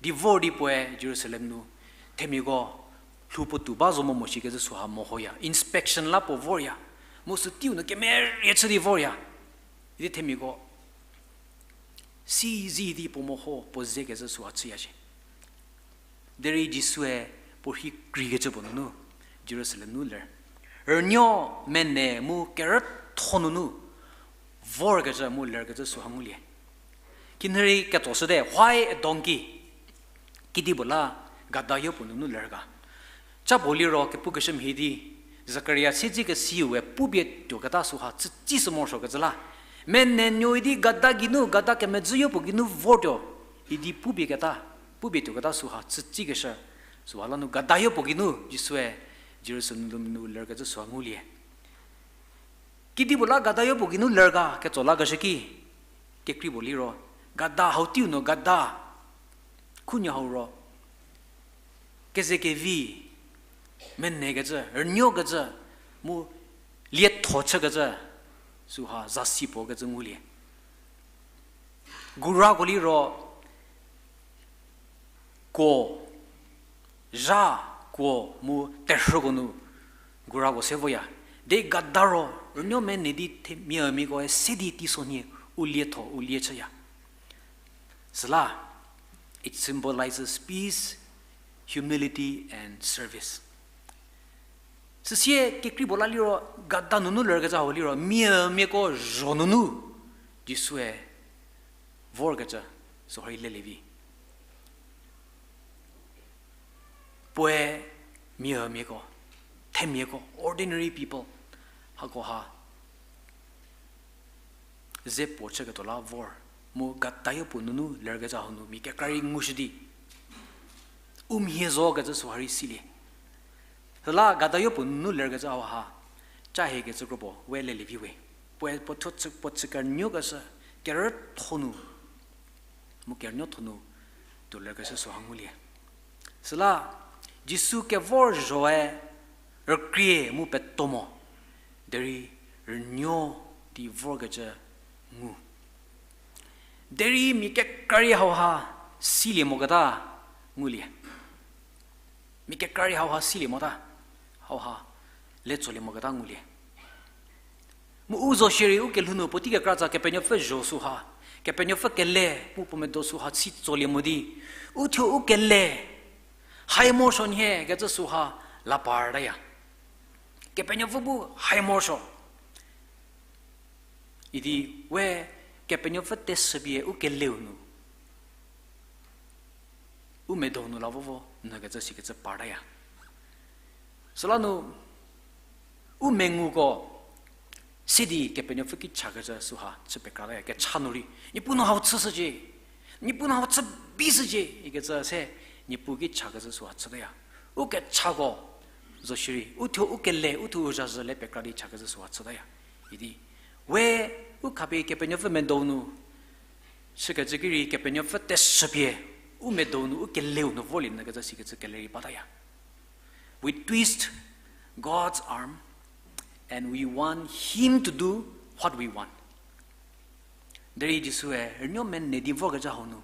Di vor di puoe Jerusalem nu themiako lhou puo tuo ba zo mo mo shikecü süha mehoya, inspection la puo vorya. Mu sü teiu nu kemerie chü di vorya. Idi themiako si zi di puo meho puo zekecü süha chüya shie. Derei Jisue puo rhi kreikecü puo nunu Jerusalem nu ler. Rünuo mene mu kerütho nunu vorkecü mu lerkecü süha ngulie. Kinhürei ketsoshüte, why a donkey? Kedipuo la gada yopuo nunu ler ga? Cha puo liro kepukeshü mhie di, Zakaria siedzekesiu we pupie tuoketa süha chütsishü morosuokecü la, mene nuo idi gada geinu, gada kemedzü yopuo geinu vortuo idi pupie keta, pupie tuoketa süha chütsikeshü, süha la nu gada yopuo geinu Jisue Jerusalem nu lerkecü süha ngulie. Kedipuo la gada yopuo geinu ler ga ketso lakeshü ki, kekrei puo liro, gada hau teiu nu gada khunuo hau ro, kezekevi, menekecü, rünuokecü, mu lietho chükecü, süha zasi puo kecü ngulie. Gurako liro, kuo, zha, kuo mu terhüko nu gurako se voya. Derei gada ro, rünuo mene di themiamiakoe se di teisonhie u lietho, u lie chüya. Süla, it symbolizes peace, humility, and service. Süsie kekrei puo la liro, gada nunu lerkecü hau liro, miemiako zho nunu Jisue vorkecü süha rei lelie vi. Puoe miemiako, themiako, ordinary people, hakoha ze puo chüketuo la vor, mu gadayopuo nunu lerkecü hau nu mia kekra rei ngushü di, u mhie zokecü süha rei silie. Süla gadayopuo nunu lerkecü hauha, cha hiekecü kropuo we lelie vi we. Puoe puo thuo chü, puo chü kerünuokeshü, kerütho nu, mu kerünuotho nu tuo lerkeshü süha ngulie. Süla Jisu kevor zhoe rükrie mu peto mo, derei rünuo di vorkecü ngu. Derei mia kekra rei hauha silie moketa ngulie. Mia kekra rei hauha silie mota, hauha le tsolie moketa ngulie. Mu u zo shierei u kelhou nu puotei kekratsa Kepenuopfü zho süha, Kepenuopfü kele mu puo medo süha si tsolie mo di, uthuo u kele hai morosuo nhie kecü süha la partaya. Kepenuopfü bu hai morosuo. Idi we Kepenuopfü teshüpie u keleu nu, u medo nu la vovo nyü kecü sikecü partaya. Süla nu u menguko se di Kepenuopfü ki chakecü süha chü pekrataya, kecha nu rei. Niepuu nu hau chüshücie, Niepuu nu hau chü bishücie ikecü se Niepuu ki chakecü süha chütaya. U kechako zo shierei, uthuo u kele, uthuo u zhazhü le pekra di chakecü süha chütaya. Idi we u khapie Kepenuopfü medo nu chükecü ki rei Kepenuopfü teshüpie u medo nu u keleu nu volie nyü kecü sikecü kele rei bataya. We twist God's arm and we want him to do what we want. Derei Jisue rünuo mene di vorkecü hau nu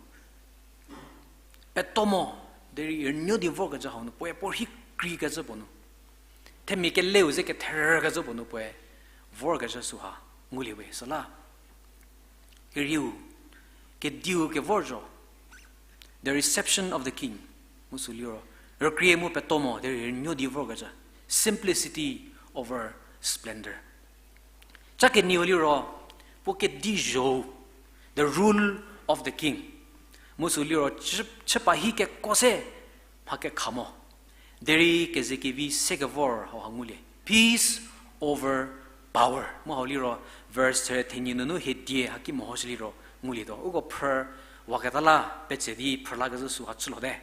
peto mo, derei rünuo di vorkecü hau nu puoe puo rhei kreikecü puo nu, themia keleu ze ketherkecü puo nu puoe vorkecü süha ngulie we süla. Kerieu, kediu kevor zo, the reception of the king, mu sü liro, rükrie mu peto mo derei rünuo di vorkecü, simplicity over splendor. Cha kenieu liro, puo kedi zho, the rule of the king, mu sü liro chü, chüpa hi keko se mha kekha mo. Derei kezekevi se kevor hauha ngulie, peace over power. Mu hau liro verse thenie nunu hiedie haki mehoshü liro ngulietuo. Uko phrü waketa la petse di phrü lakezhü süha chülhote.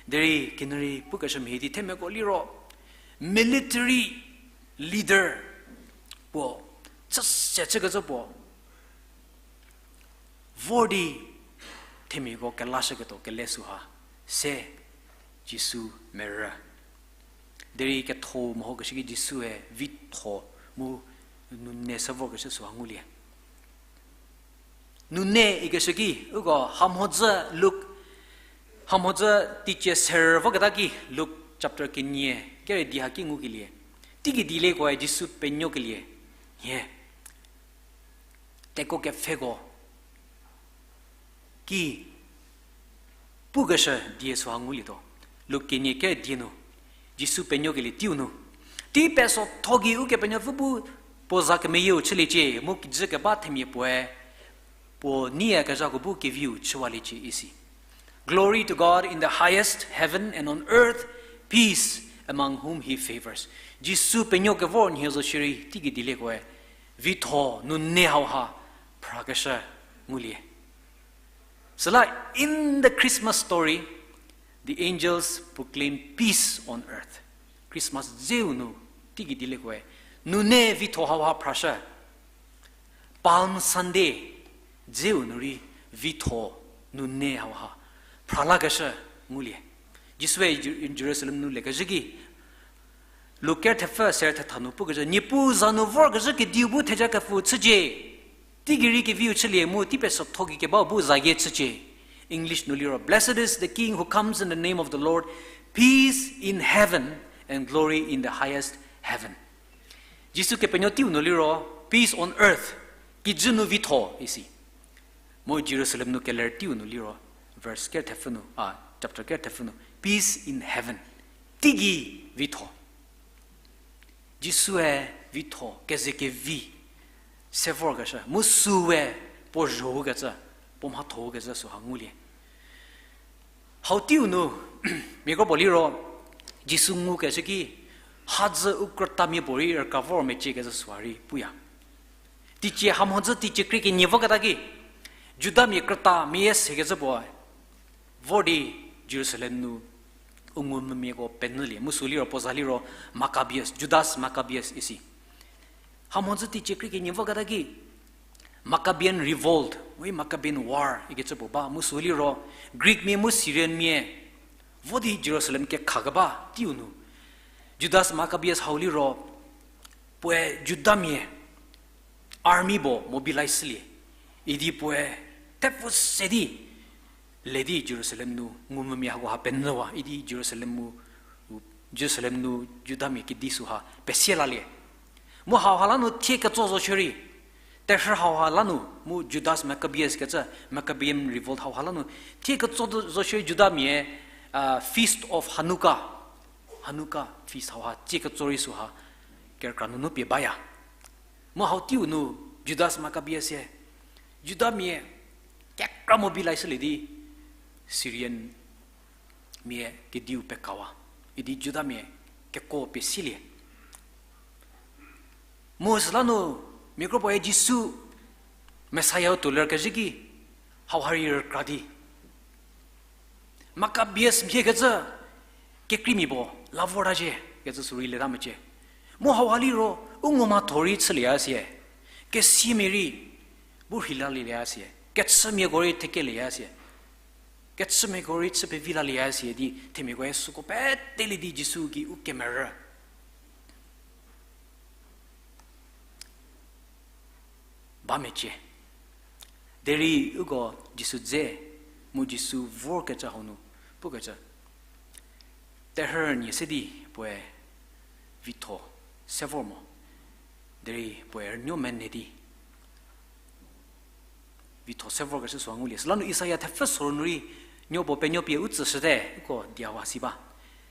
Derei kinurei pukeshü mhie di themiako liro military leader puo, chüse chükecü puo vor di themiako kelashüketuo kele süha se Jisu merü. Derei ketho mehokeshü ki Jisue vitho mu nune se vorkeshü süha ngulie. Nune ikeshü ki, uko hamhodzü Luk, hamhodzü teicie serü voketa ki Luk chapter kenie kere di haki ngukelie. Teigei dieliekoe Jisu penuokelie nhie. Teko kepfheko ki pukeshü die süha ngulietuo. Luk kenie kere die nu, Jisu penuokelie teiu nu, tei pesotho gei Ukepenuopfü bu puo za kemeyieu chüliecie, mu kijü keba themia puoe puo nieyakezhako bu keviu chüwaliecie isi. Glory to God in the highest heaven and on earth peace among whom he favors. Jisu penuo kevor nhie zo shierei teigei dieliekoe vitho nune hauha phrakeshü ngulie. Süla in the Christmas story, the angels proclaim peace on earth. Christmas dzeu nu teigei dieliekoe nune vitho hauha phrashü. Palm Sunday dzeu nu rei vitho nune hauha phralakeshü ngulie. Jisue Jeru-, Jerusalem nu lekezhü ki, Luk ker thepfü ser thetha nu pukecü, Niepuu za nu vorkezhü kediu bu thejakepfü chücie. Teigei rei keviu chülie mu tei pesotho gei kebau bu zayie chücie. English nu liro, Blessed is the king who comes in the name of the Lord, peace in heaven and glory in the highest heaven. Jisu kepenuo teiu nu liro, peace on earth, kijü nu vitho isi. Mu Jerusalem nu keler teiu nu liro, verse ker thepfü nu, a, chapter ker thepfü nu, peace in heaven, teigei vitho. Jisue vitho kezekevi se vorkeshü, mu süe puo zhokecü, puo mhathokecü süha ngulie. Hau teiu nu, mia kropuo liro, Jisu ngukeshü ki, hadzü u krütamia puorei rükra vor meciekecü süha rei puya. Teicie hamhodzü teicie krie kenie voketa ki, Judamia krüta meyie sekecü puo vor di Jerusalem nu u ngumvümiako penyülie, mu sü liro puo za liro Maccabeus, Judas Maccabeus isi. Hamhodzü teicie krie kenie voketa ki, Maccabean revolt, we Maccabean war ikecü puo ba, mu sü liro Greekmia mu Syrianmia vo di Jerusalem kekhakeba teiu nu, Judas Maccabeus hau liro, puoe Judamia army puo mobilize shülie, idi puoe thepfu se di le di Jerusalem nu ngumvümia hakoha penyüwa idi Jerusalem mu, Jerusalem nu Judamia kedi süha pesie lalie. Mu hauha la nu thie ketso zo shierei, terhü hauha la nu, mu Judas Maccabeus kecü, Maccabean revolt hauha la nu, thie ketso zo shierei Judamia, Feast of Hanukkah, Hanukkah feast hauha tsie ketso rei süha kerükra nunu pie baya. Mu hau teiu nu Judas Maccabeus sie Judamia kekra mobilize shülie di Syrian mia kediu pekawa, idi Judamia kekuo pie silie. Mu süla nu, mia kropuoe Jisu Messiah-u tuo lerkezhü ki, hauha rei rükra di Maccabeus mhie kecü kekreimia puo la vorta zhie kecü sü rei leta mecie. Mu hauha liro, u ngu mhatho rei chülieya sie, kesiamia rei bu rheilalieya sie, kechümiako rei thekelieya sie, kechümiako rei chü pevi lalieya sie di themiakoe süko petelie di Jisu gei u kemerü ba mecie. Derei uko Jisu dze, mu Jisu vorkecü hau nu pukecü, terhü nie se di puoe vitho se vor mo, derei puoe rünuo mene di vitho se vorkecü süha ngulie. Süla nu Isaia thepfü soro nu rei, nuo puo penuo pie u tsüshüte, uko diawa si ba.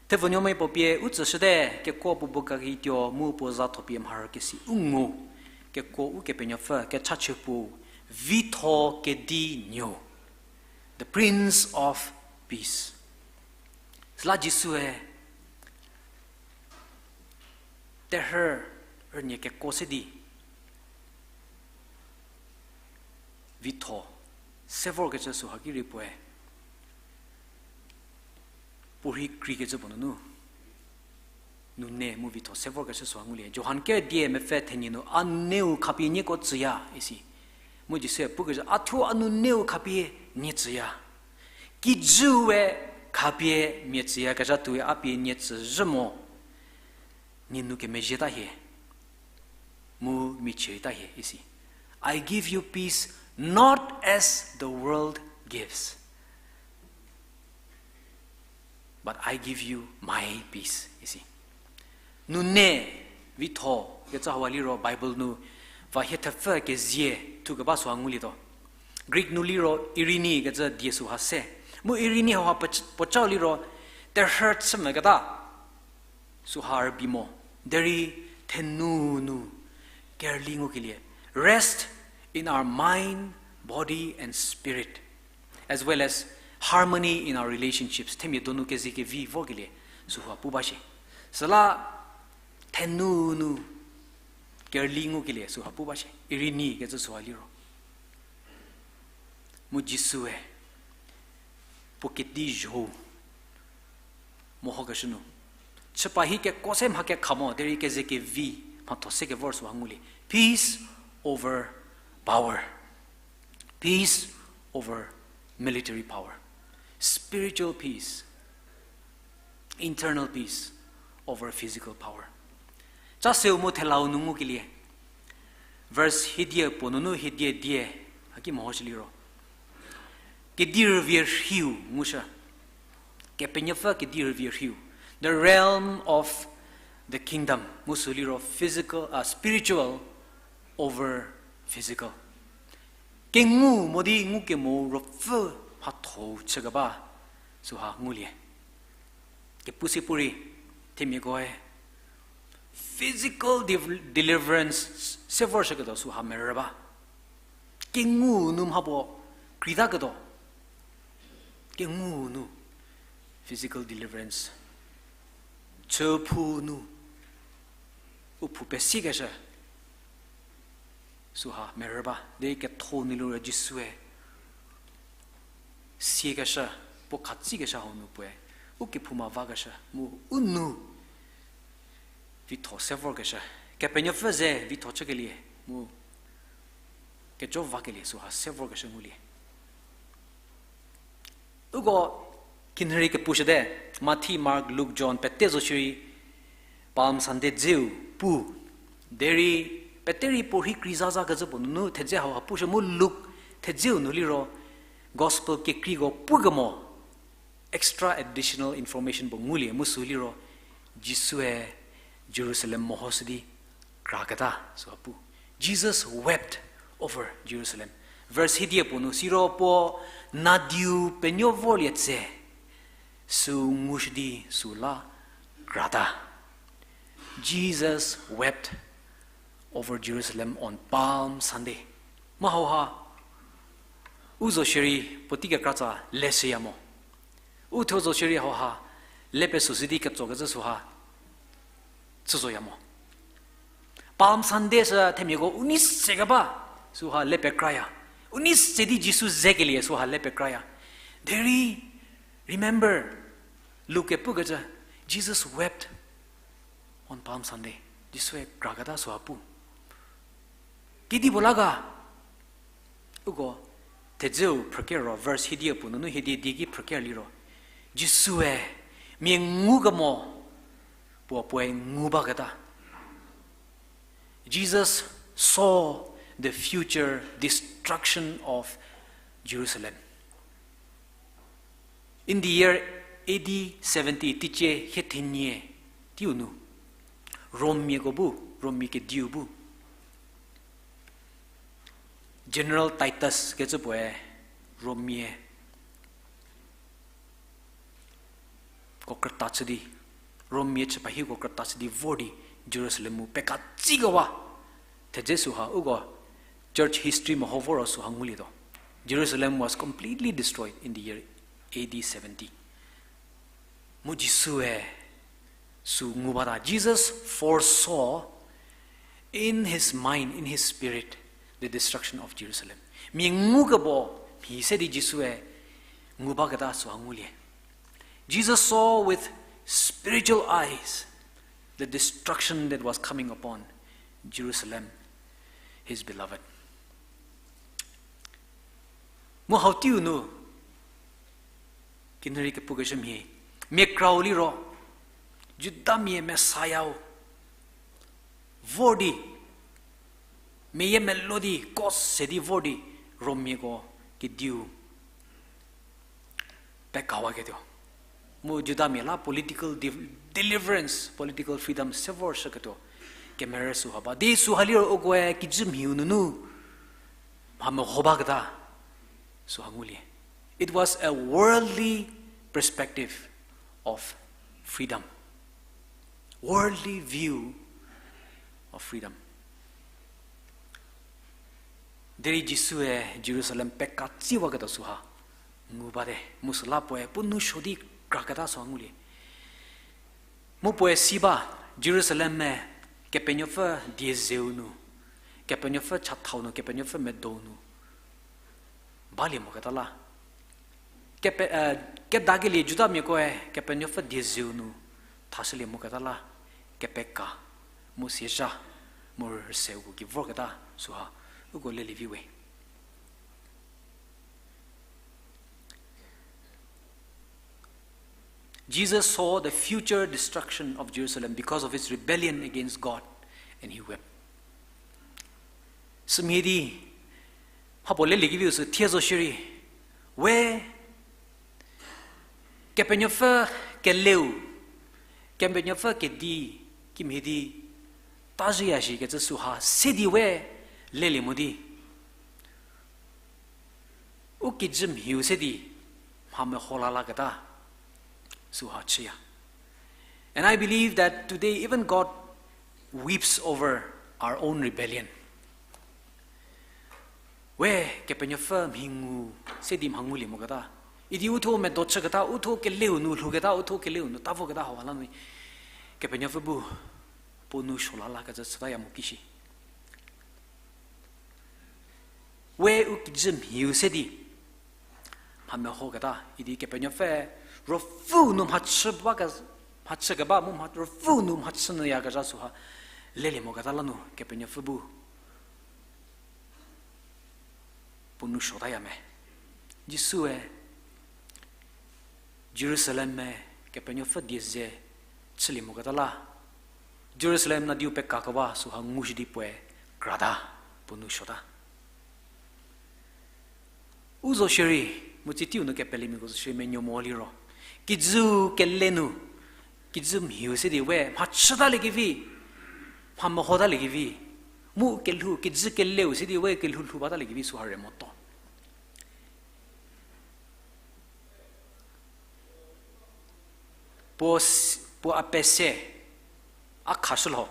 Thepfü nuomia puo pie u tsüshüte, kekuo puo bu kakituo mu puo za thopie mharükesi u ngu, kekuo Ukepenuopfü, kechachie puo, vitho kedi nuo, the Prince of Peace. Süla Jisue terhü rünie kekuo se di vitho se vorkecü süha ki rei puoe puorhi kreikecü puo nunu, nune mu vitho se vorkecü süha ngulie. Johan ker dia mepfü thenie nu, a nuneu khapie nieko tsüya isi. Mu Jisue pukecü, a thuo a nuneu khapie nie tsüya. Kijüu we khapie mia tsüyakezha tuoi a pie nie tsüzhü mo, nie nou kemezhieta hie, mu michieta hie isi. I give you peace, not as the world gives, but I give you my peace isi. Nune, vitho kecü hauha liro Bible nu va hie thepfü kezie thukeba süha ngulietuo. Greek nu liro Eirene kecü die süha se. Mu Eirene hauha puo, puocau liro terhü chü meketa süha rübei mo. Derei thenu nu kerüli ngukelie, rest in our mind, body and spirit, as well as harmony in our relationships. Themia donu kezekevi vorkelie süha pu ba shie. Süla thenu nu kerüli ngukelie süha pu ba shie. Eirene kecü süha liro, mu Jisue puo kedi zho mehokeshü nu, chüpa hi kekuo se mha kekha mo, derei kezekevi mhatho se kevor süha ngulie. Peace over power. Peace over military power. Spiritual peace, internal peace over physical power. Cha seu mu thelau nu ngukelie, verse hiedie puo nunu hiedie die, haki mehoshü liro, kedi rüvie rhiu ngushü. Kepenuopfü kedi rüvie rhiu. The realm of the kingdom. Mu sü liro physical, uh, spiritual over physical. Kengu mo di ngukemo ruopfü mhatho chükeba süha ngulie. Kepu se pu rei, themiakoe Physical de-, deliverance se vorshüketuo süha merü ba. Kengu nu mhapuo kritaketuo. Kengu nu physical deliverance. Chüphou nu u phou pesikeshü süha merü ba. Derei ketho nu liro Jisue siekeshü, puo khatsikeshü hau nu puoe u kephouma vakeshü mu u nu vitho se vorkeshü, Kepenuopfü ze vitho chükelie mu kejo vakelie süha se vorkeshü ngulie. Uko kinhürei kepushüte, Mathi, Mark, Luk, John, pete zo shierei Palm Sunday dzeu pu. Derei pete rei puorhi kreizaza kecü puo nunu thedze hauha pushü mu Luk thedzeu nu liro Gospel kekreiko pukemo extra additional information puo ngulie mu sü liro Jisue Jerusalem mehoshü di kraketa süha pu. Jesus wept over Jerusalem. Verse hiedie puo nu siro puo nadiu penuo vorlie tse sü ngushü di sü la krata. Jesus wept over Jerusalem on Palm Sunday. Mu hauha u zo shierei puotei kekratsa leshüya mo. U thuo zo shierei hauha le pesüshü di ketsokecü süha chüzoya mo. Palm Sunday sü themiako u nei se keba süha le pekraya. U nei se di Jisu zekelie süha le pekraya. Derei, remember, Luke pukecü, Jesus wept on Palm Sunday. Jisue kraketa süha pu. Kedipuo la ga? Uko thedzeu phrüker ro, verse hiedie puo nunu hiedie die ki phrüker liro, Jisue mia ngukemo puo puoe ngu baketa. Jesus saw the future destruction of Jerusalem. In the year A D seventy, teicie hie thenie teiu nu, Rommiako bu, Rommia kediu bu, General Titus kecü puoe Rommia ko krüta chü di, Rommia chüpa hieko krüta chü di vor di Jerusalem mu pekatsikewa. Thedze süha uko church history meho voro süha ngulietuo. Jerusalem was completely destroyed in the year A D seventy. Mu Jisue sü ngu bata. Jesus foresaw in his mind, in his spirit, the destruction of Jerusalem. Mia ngukebo mhi se di Jisue ngu baketa süha ngulie. Jesus saw with spiritual eyes the destruction that was coming upon Jerusalem, his beloved. Mu hau teiu nu, kinhürei kepukeshü mhie, mia krau liro, Judamia Messiah-u vor di, meyiemeluo di, ko se di vor di, Rommiako kediu pekawaketuo. Mu Judamia la political de-, deliverance, political freedom se vorshüketuo kemerü süha ba. Di süha liro ukoe kijü mhiu nunu mha meho baketa süha ngulie. It was a worldly perspective of freedom. Worldly view of freedom. Derei Jisue Jerusalem pekatsiwaketuo süha ngu bate, mu süla puoe puo nou suo di kraketa süha ngulie. Mu puoe si ba, Jerusalem-e Kepenuopfü die zeu nu, Kepenuopfü chathau nu, Kepenuopfü medou nu balie moketa la. Kepe-, eh, kedakelie Judamiakoe Kepenuopfü die zeu nu thashülie moketa la, kepeka, mu siezha, mu rüseu ki vorketa süha uko lelie vi we. Jesus saw the future destruction of Jerusalem because of its rebellion against God, and he wept. Sümhie di, mhapuo lelie keviu sü thie zo shierei, we Kepenuopfü keleu, Kepenuopfü kedi, kimhie di, ta zhüya shikecü süha se di we lelie mo di u kijü mhiu se di mha meho la laketa süha chüya. And I believe that today even God weeps over our own rebellion. We Kepenuopfü mhi ngu se di mha ngulie moketa. Idi uthuo medo chüketa, uthuo keleu nu lhouketa, uthuo keleu nu tavoketa hauha la nu Kepenuopfü bu puo nou suo la lakecü chütaya mo kishi. We u kijü mhiu se di mha mehoketa, idi Kepenuopfü ruopfüu nu mhachü ba ke, mhachü keba mu mha, ruopfüu nu mhachü nyüyakezha süha lelie moketa la nu Kepenuopfü bu puo nou suotaya me. Jisue Jerusalem-e Kepenuopfü die ze chülie moketa la, Jerusalem nadiu pekakewa süha ngushü di puoe krata, puo nou suota. U zo shierei, mu tsie teiu nu kepelemiako zo shierei menuo mo liro, kijüu kele nu, kijü mhiu se di we mhachütaliekevi, mha mehotaliekevi, mu kelhou, kijü keleu se di we kelhou lhou bataliekevi süha re motuo. Puo s-, puo a pese, a khashü lho.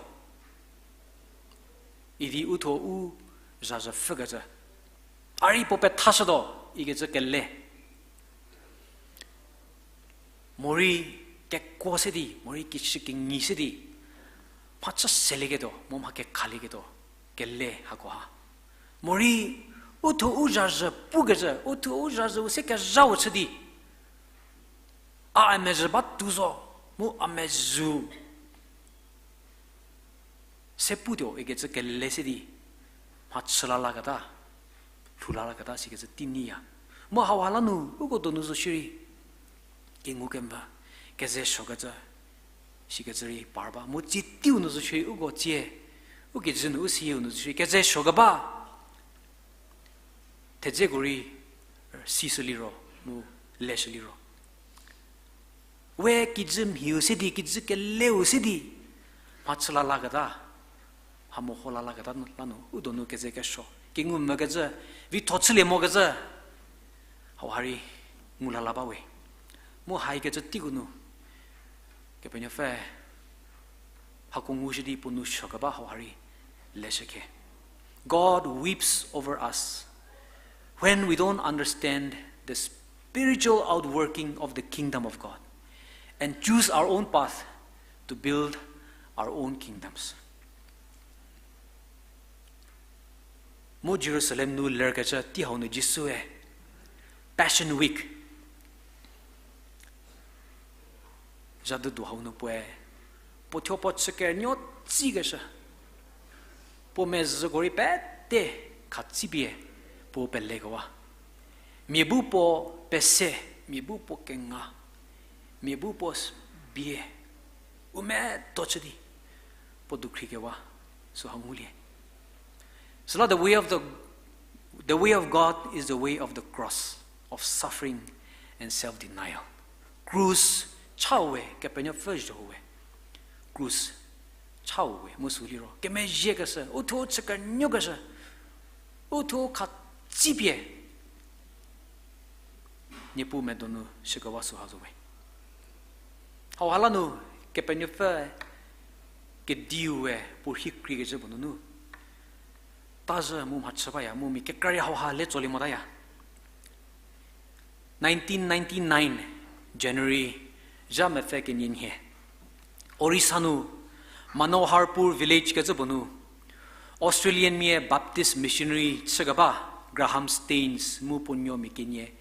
Idi uthuo u zhazhü pfhükecü, a rei puo pethashütuo ikecü kele. Morei kekuo se di, morei kishükinyi se di, mhachü selieketuo mu mha kekhalieketuo kele hakoha. Morei uthuo u zhazhü pukecü, uthuo u zhazhüu se kezhau chü di, a, a mezhü ba tuo zo, mu a mezhü se putuo ikecü kele se di, mhachü la laketa, lhou la laketa sikecü tei nyiya. Mu hauha la nu uko donu zo shierei, kengukemvü, keze suokecü, sikecü rei par ba. Mu tsie teiu nu zo shierei uko tsie, u kijü nu u siu nu zo shierei keze suokeba thedzeko rei sishü liro, mu leshü liro. We kijü mhiu se di, kijü keleu se di, mhachü la laketa, mha meho la laketa nu, la nu, u donu keze kesuo, kengu mvükecü, vitho chülie mokecü, hauha rei ngu la la ba we. Mu haikecü teiko nu, Kepenuopfü hako ngushü di puo nou suokeba hauha rei leshükhe. God weeps over us when we don't understand the spiritual outworking of the kingdom of God and choose our own path to build our own kingdoms. Mu Jerusalem nu lerkecü tei hau nu Jisue Passion Week zha dudu hau nu puoe, puo thuo puo chükenuo tsikeshü, puo mezhüko rei pete khatsipie puo pelekewa. Mia bu puo pese, mia bu puo kenga, mia bu puo s-, bie, u medo chü di puo dukhrikewa süha ngulie. Süla the way of the, the way of God is the way of the cross, of suffering and self-denial. Krus chau we, Kepenuopfü zho we. Krus chau we, mu sü liro kemezhiekeshü, uthuo chükenuokeshü, uthuo khatsipie Niepuu medo nu shükewa süha zo we. Hauha la nu Kepenuopfü kediu we puo rhi kreikecü puo nunu tazhü mu mhachü baya mu mia kekra rei hauha le tsolie motaya. Nineteen ninety-nine January zha mepfü kenie nhie, Orissa nu Manoharpur village kecü puo nu Australian mia Baptist missionary chükeba Graham Staines mu puo nuomia kenie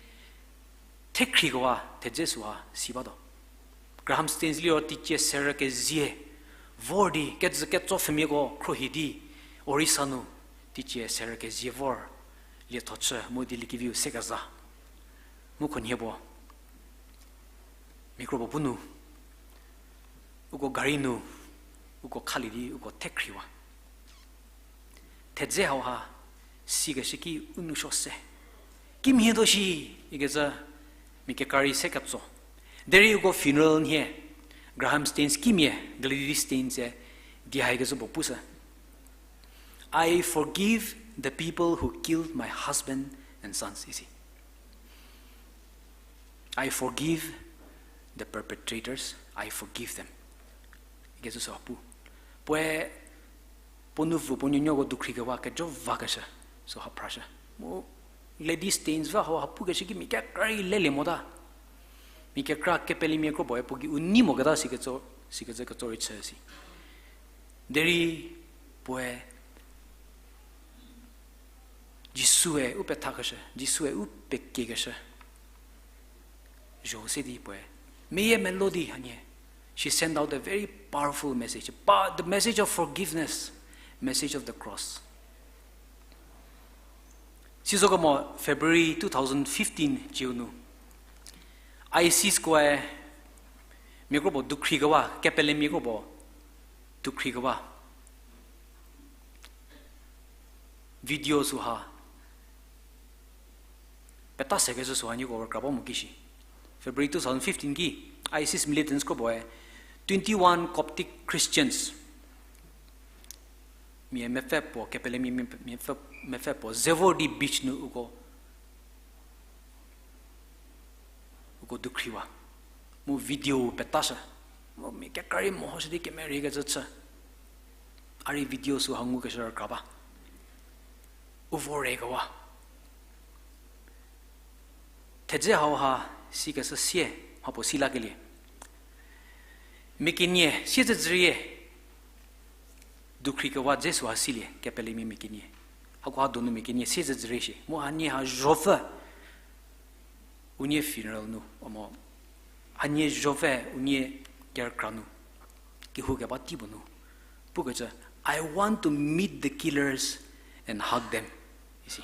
thekhriekewa thedze süha si batuo. Graham Staines liro teicie serü kezie vor di kejü ketsopfhümiako khruohi di Orissa nu teicie serü kezie vor lietho chü mu dieliekeviu se keza. Mu khunhie puo mia kro puo bu nu uko gari nu uko khalie di uko thekhriwa. Thedze hauha sikeshü ki u nou suo se. Kimhie tuo shi ikecü mia kekra rei se ketso. Derei uko funeral nhie Graham Staines kimia Gladys Staines-e di haikecü puo pushü, I forgive the people who killed my husband and sons, isi. I forgive the perpetrators, I forgive them. Ikecü süha pu. Puoe puo nupfu puo nuonuoko dukhri kewa kejo vakeshü, süha phrashü. Mu lady stains va hau ha pukeshü ki mia kekra rei lelie mota. Mia kekra kepelemia kro puoe puo gei u nei moketa sikecü, sikecü ketso rei chü si. Derei puoe Jisue u pethakeshü, Jisue u pekiekeshü zho se di puoe meyie melo di hanie, she sent out a very powerful message, but the message of forgiveness, message of the cross. Sizokemo February two thousand fifteen ciu nu, ISIS koe mia kro puo dukhri kewa, kepelemia kro puo dukhri kewa video süha peta sekecü süha nieko rükra ba mo ki shi. February two thousand fifteen ki, ISIS militants kro puoe twenty-one Coptic Christians, mia mepfü puo, kepelemia mia mepfü, mepfü puo ze vor di beach nu uko, uko dukhriwa. Mu video petashü. Mu mia kekra rei mehoshü di kemerie kecü chü. A rei video süha ngukeshü rükra ba. U vor re kewa. Thedze hauha sikeshü sie, mhapuo si lakelie. Mia kenie siezedzürie. Dukhri kewa dze süha silie, kepelemia mia kenie. Hakoha donu mia kenie siezedzürie shi. Mu hanie ha zhopfü unie funeral nu, omo, hanie zhopfü unie kerükra nu, kehoukeba tei puo nu pukecü, I want to meet the killers and hug them, isi,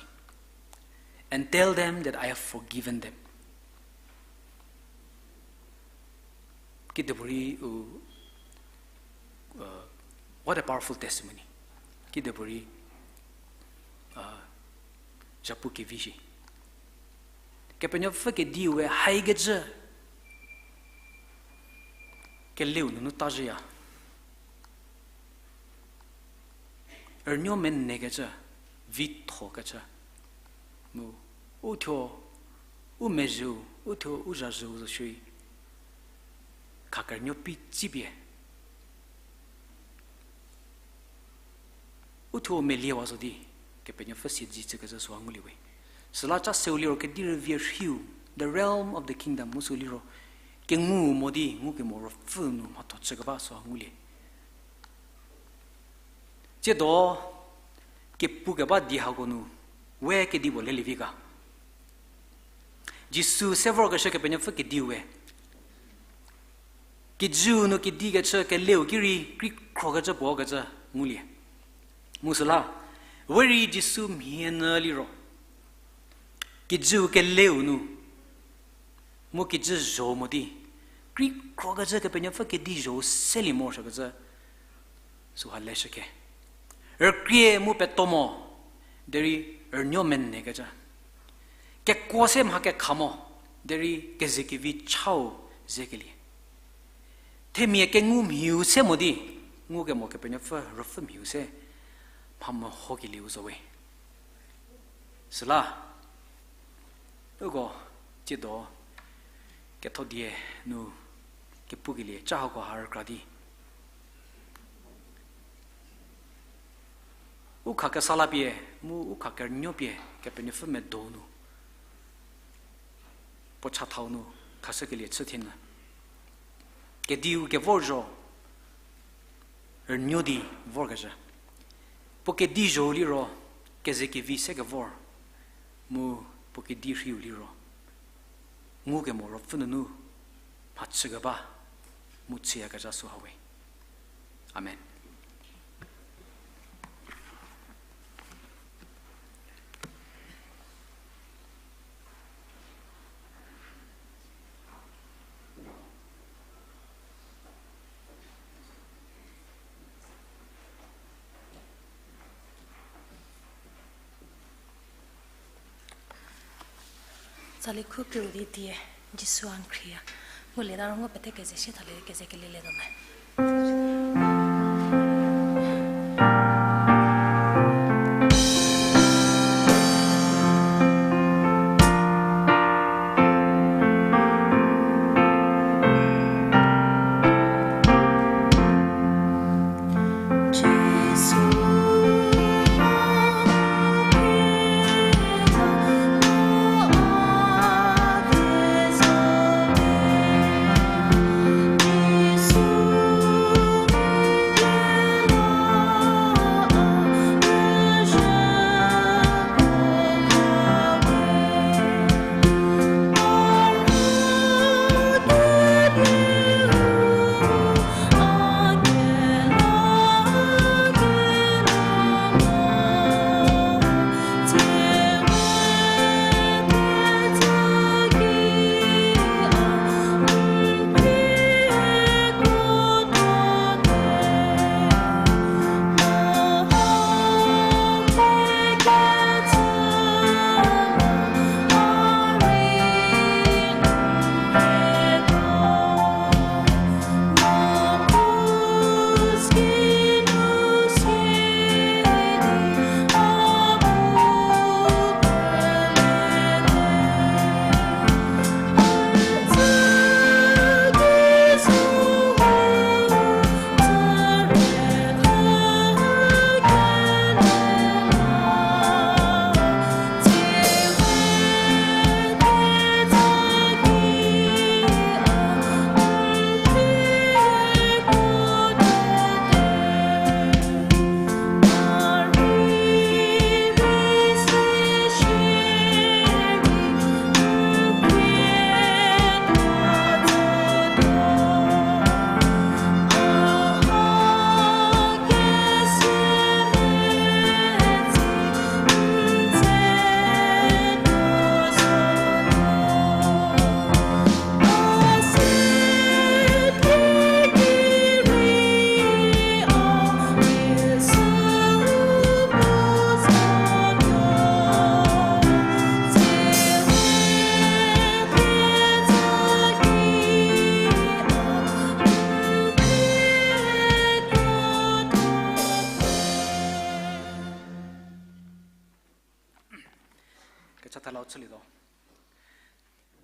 and tell them that I have forgiven them. Kidepuorei u, what a powerful testimony. Kidepuorei zhapu kevi shi. Kepenuopfü kediue haikecü keleu nunu ta zhüya. Rünuo menekecü, vithokecü. Mu, uthuo, u mezhüu, uthuo u zhazhüu zo shierei, khakerünuo pitsipie uthuo meliewa zo di, Kepenuopfü siedze chükecü süha ngulie we. Süla cha seu liro kedi rüvie rhiu, the realm of the kingdom, mu sü liro, kengu mo di, ngukemo ruopfü nu mhatho chükeba süha ngulie. Tsiedo, kepukeba di hako nu, we kedipuo lelie vi ga. Jisu se vorkeshü Kepenuopfü kediue. Kijüu nu kedi kechü keleu ki rei, krikhrokecü puo kecü ngulie. Mu süla, we rei Jisu mhie nyü liro. Kijüu keleu nu. Mu kijü zho mo di. Krikhrokecü Kepenuopfü kedi zho selie morosuokecü. Süha leshüke. Rükrie mu peto mo. Derei rünuo menekecü. Kekuo se mha kekha mo. Derei kezekevi chau zekelie. Themia kengu mhiu se mo di, ngukemo Kepenuopfü ruopfü mhiu se, mha mehokelieu zo we. Süla, uko, tsiedo, ketho die nu, kepukelie, cha hako ha rükra di. U kha kesa la pie, mu u kha kerünuo pie, Kepenuopfü medo nu. Puo chathau nu khashükelie chü thienyü. Kediu kevor zho, rünuo di vorkezhü. Puo kedi zho liro, kezekevi se kevor, mu puo kedi rhiu liro. Ngukemo ruopfü nunu, mhachükeba, mu chüyakezha süha we. Amen. Tsali khu keu di die, Jisu a n khrie ya. Ngulieta ro ngu pete keze sie thalie keze keliele zo me.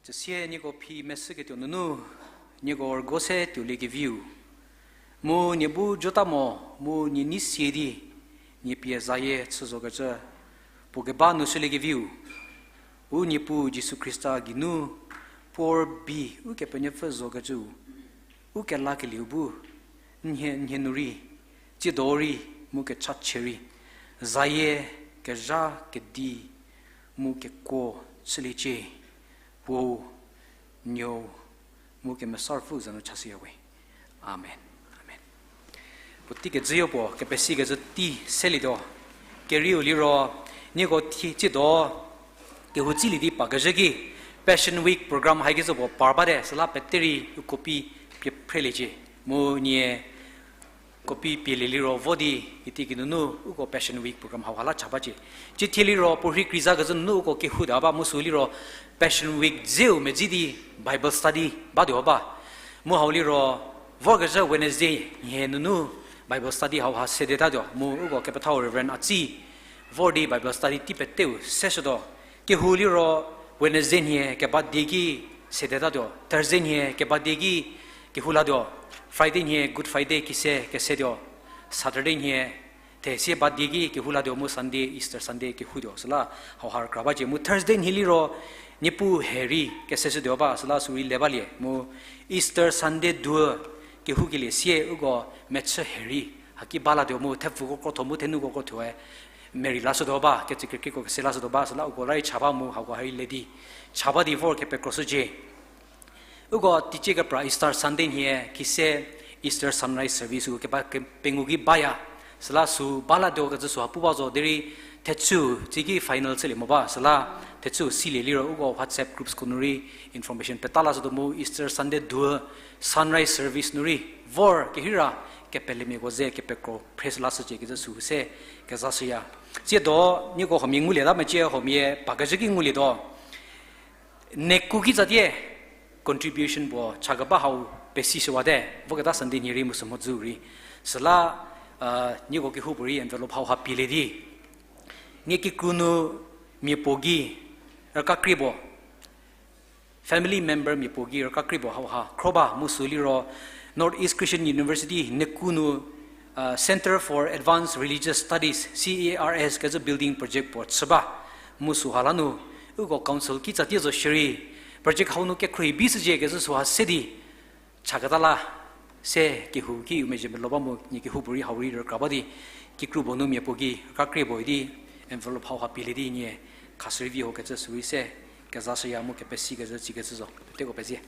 Süsie nieko phi meshüketuo nunu, nieko rügo se tuoliekeviu, mu nie bu jota mo, mu nie nei sie di, nie pie zayie chü zokecü, puo keba nu shüliekeviu, u Niepuu Jisu Khrista geinu, puo rübei Ukepenuopfü zokecüu, u kelakelieu bu, nhie nhie nu rei, tsiedo rei, mu kechachie rei, zayie, kezha, kedi, mu kekuo chüliecie, Puou, Nuou, mu Kemesa Ruopfü za nu chashüya we. Amen. Amen. Puotei kejüyo puo kepesikecü tei selietuo. Kerieu liro, nieko thie tsiedo kehou tsilie di pakezhü ki, Passion Week program haikecü puo par bate, süla pete rei u copy pie phreliecie. Mu nie copy pielie liro vo di, itiekinunu uko Passion Week program hauha la cha bacie. Cithie liro puorhi krizakecü nunu uko kehou ta ba mu sü liro Passion Week dzeu medzi di Bible study batuo ba. Mu hau liro vorkezhü Wednesday nhie nunu Bible study hauha sedetatuo mu uko kepethau Reverend Atsi vor di Bible study tei peteu seshütuo. Kehou liro Wednesday nhie keba die ki sedetatuo, Thursday nhie keba die ki kehou latuo, Friday nhie Good Friday kise kesetuo, Saturday nhie thesie ba die ki kehou latuo mu Sunday, Easter Sunday kehoutuo, süla hauha rükra bacie. Mu Thursday nhie liro Niepuu he rei keseshütuo ba, süla sü rei le balie. Mu Easter Sunday du kehoukelie sie uko mechü he rei haki ba latuo mu thepfuko krotho mu thenuko krothoe merei lashütuo ba, kecükekrieko kese lashütuo ba, süla uko la rei cha ba mu hako ha rei le di cha ba di vor kepekroshücie. Uko teicie kepra Easter Sunday nhie kise Easter Sunrise Service uko keba ke- pengou ki baya. Süla sü ba latuo kecü süha pu ba zo derei thechü tsiki final chülie mo ba. Süla thechü silie liro uko WhatsApp groupsko nu rei information peta lashütuo mu Easter Sunday du Sunrise Service nu rei vor kehira kepelemiako ze kepekro phre sü lashücie kecü sü se kezashüya. Tsiedo nieko huomia ngulieta mecie, huomia pakezhü ki ngulietuo. Neku kitsatie contribution puo chakeba hau pesishüwate, voketa Sunday nhie rei mu sü mhodzü rei. Süla, nieko kehoupuorei envelope hauha pielie di nie kikru nu mia puo gei rükakrie puo, family member mia puo gei rükakrie puo hauha khro ba mu sü liro North East Christian University Neku nu Centre for Advanced Religious Studies, C A R S kecü building project puo chü ba. Mu süha la nu uko council kitsatie zo shierei project hau nu kekhruohi bi shücie kecü süha se di chaketa la se kehou ki u mezhie melo ba mu nie kehoupuorei hau rei rükra ba di kikru puo nu mia puo gei rükakrie puo idi envelope hauha pielie di nie khashürei vi ho kecü sü rei se kezashüya mu kepesikecü tsikecü zo. Peteko pezie.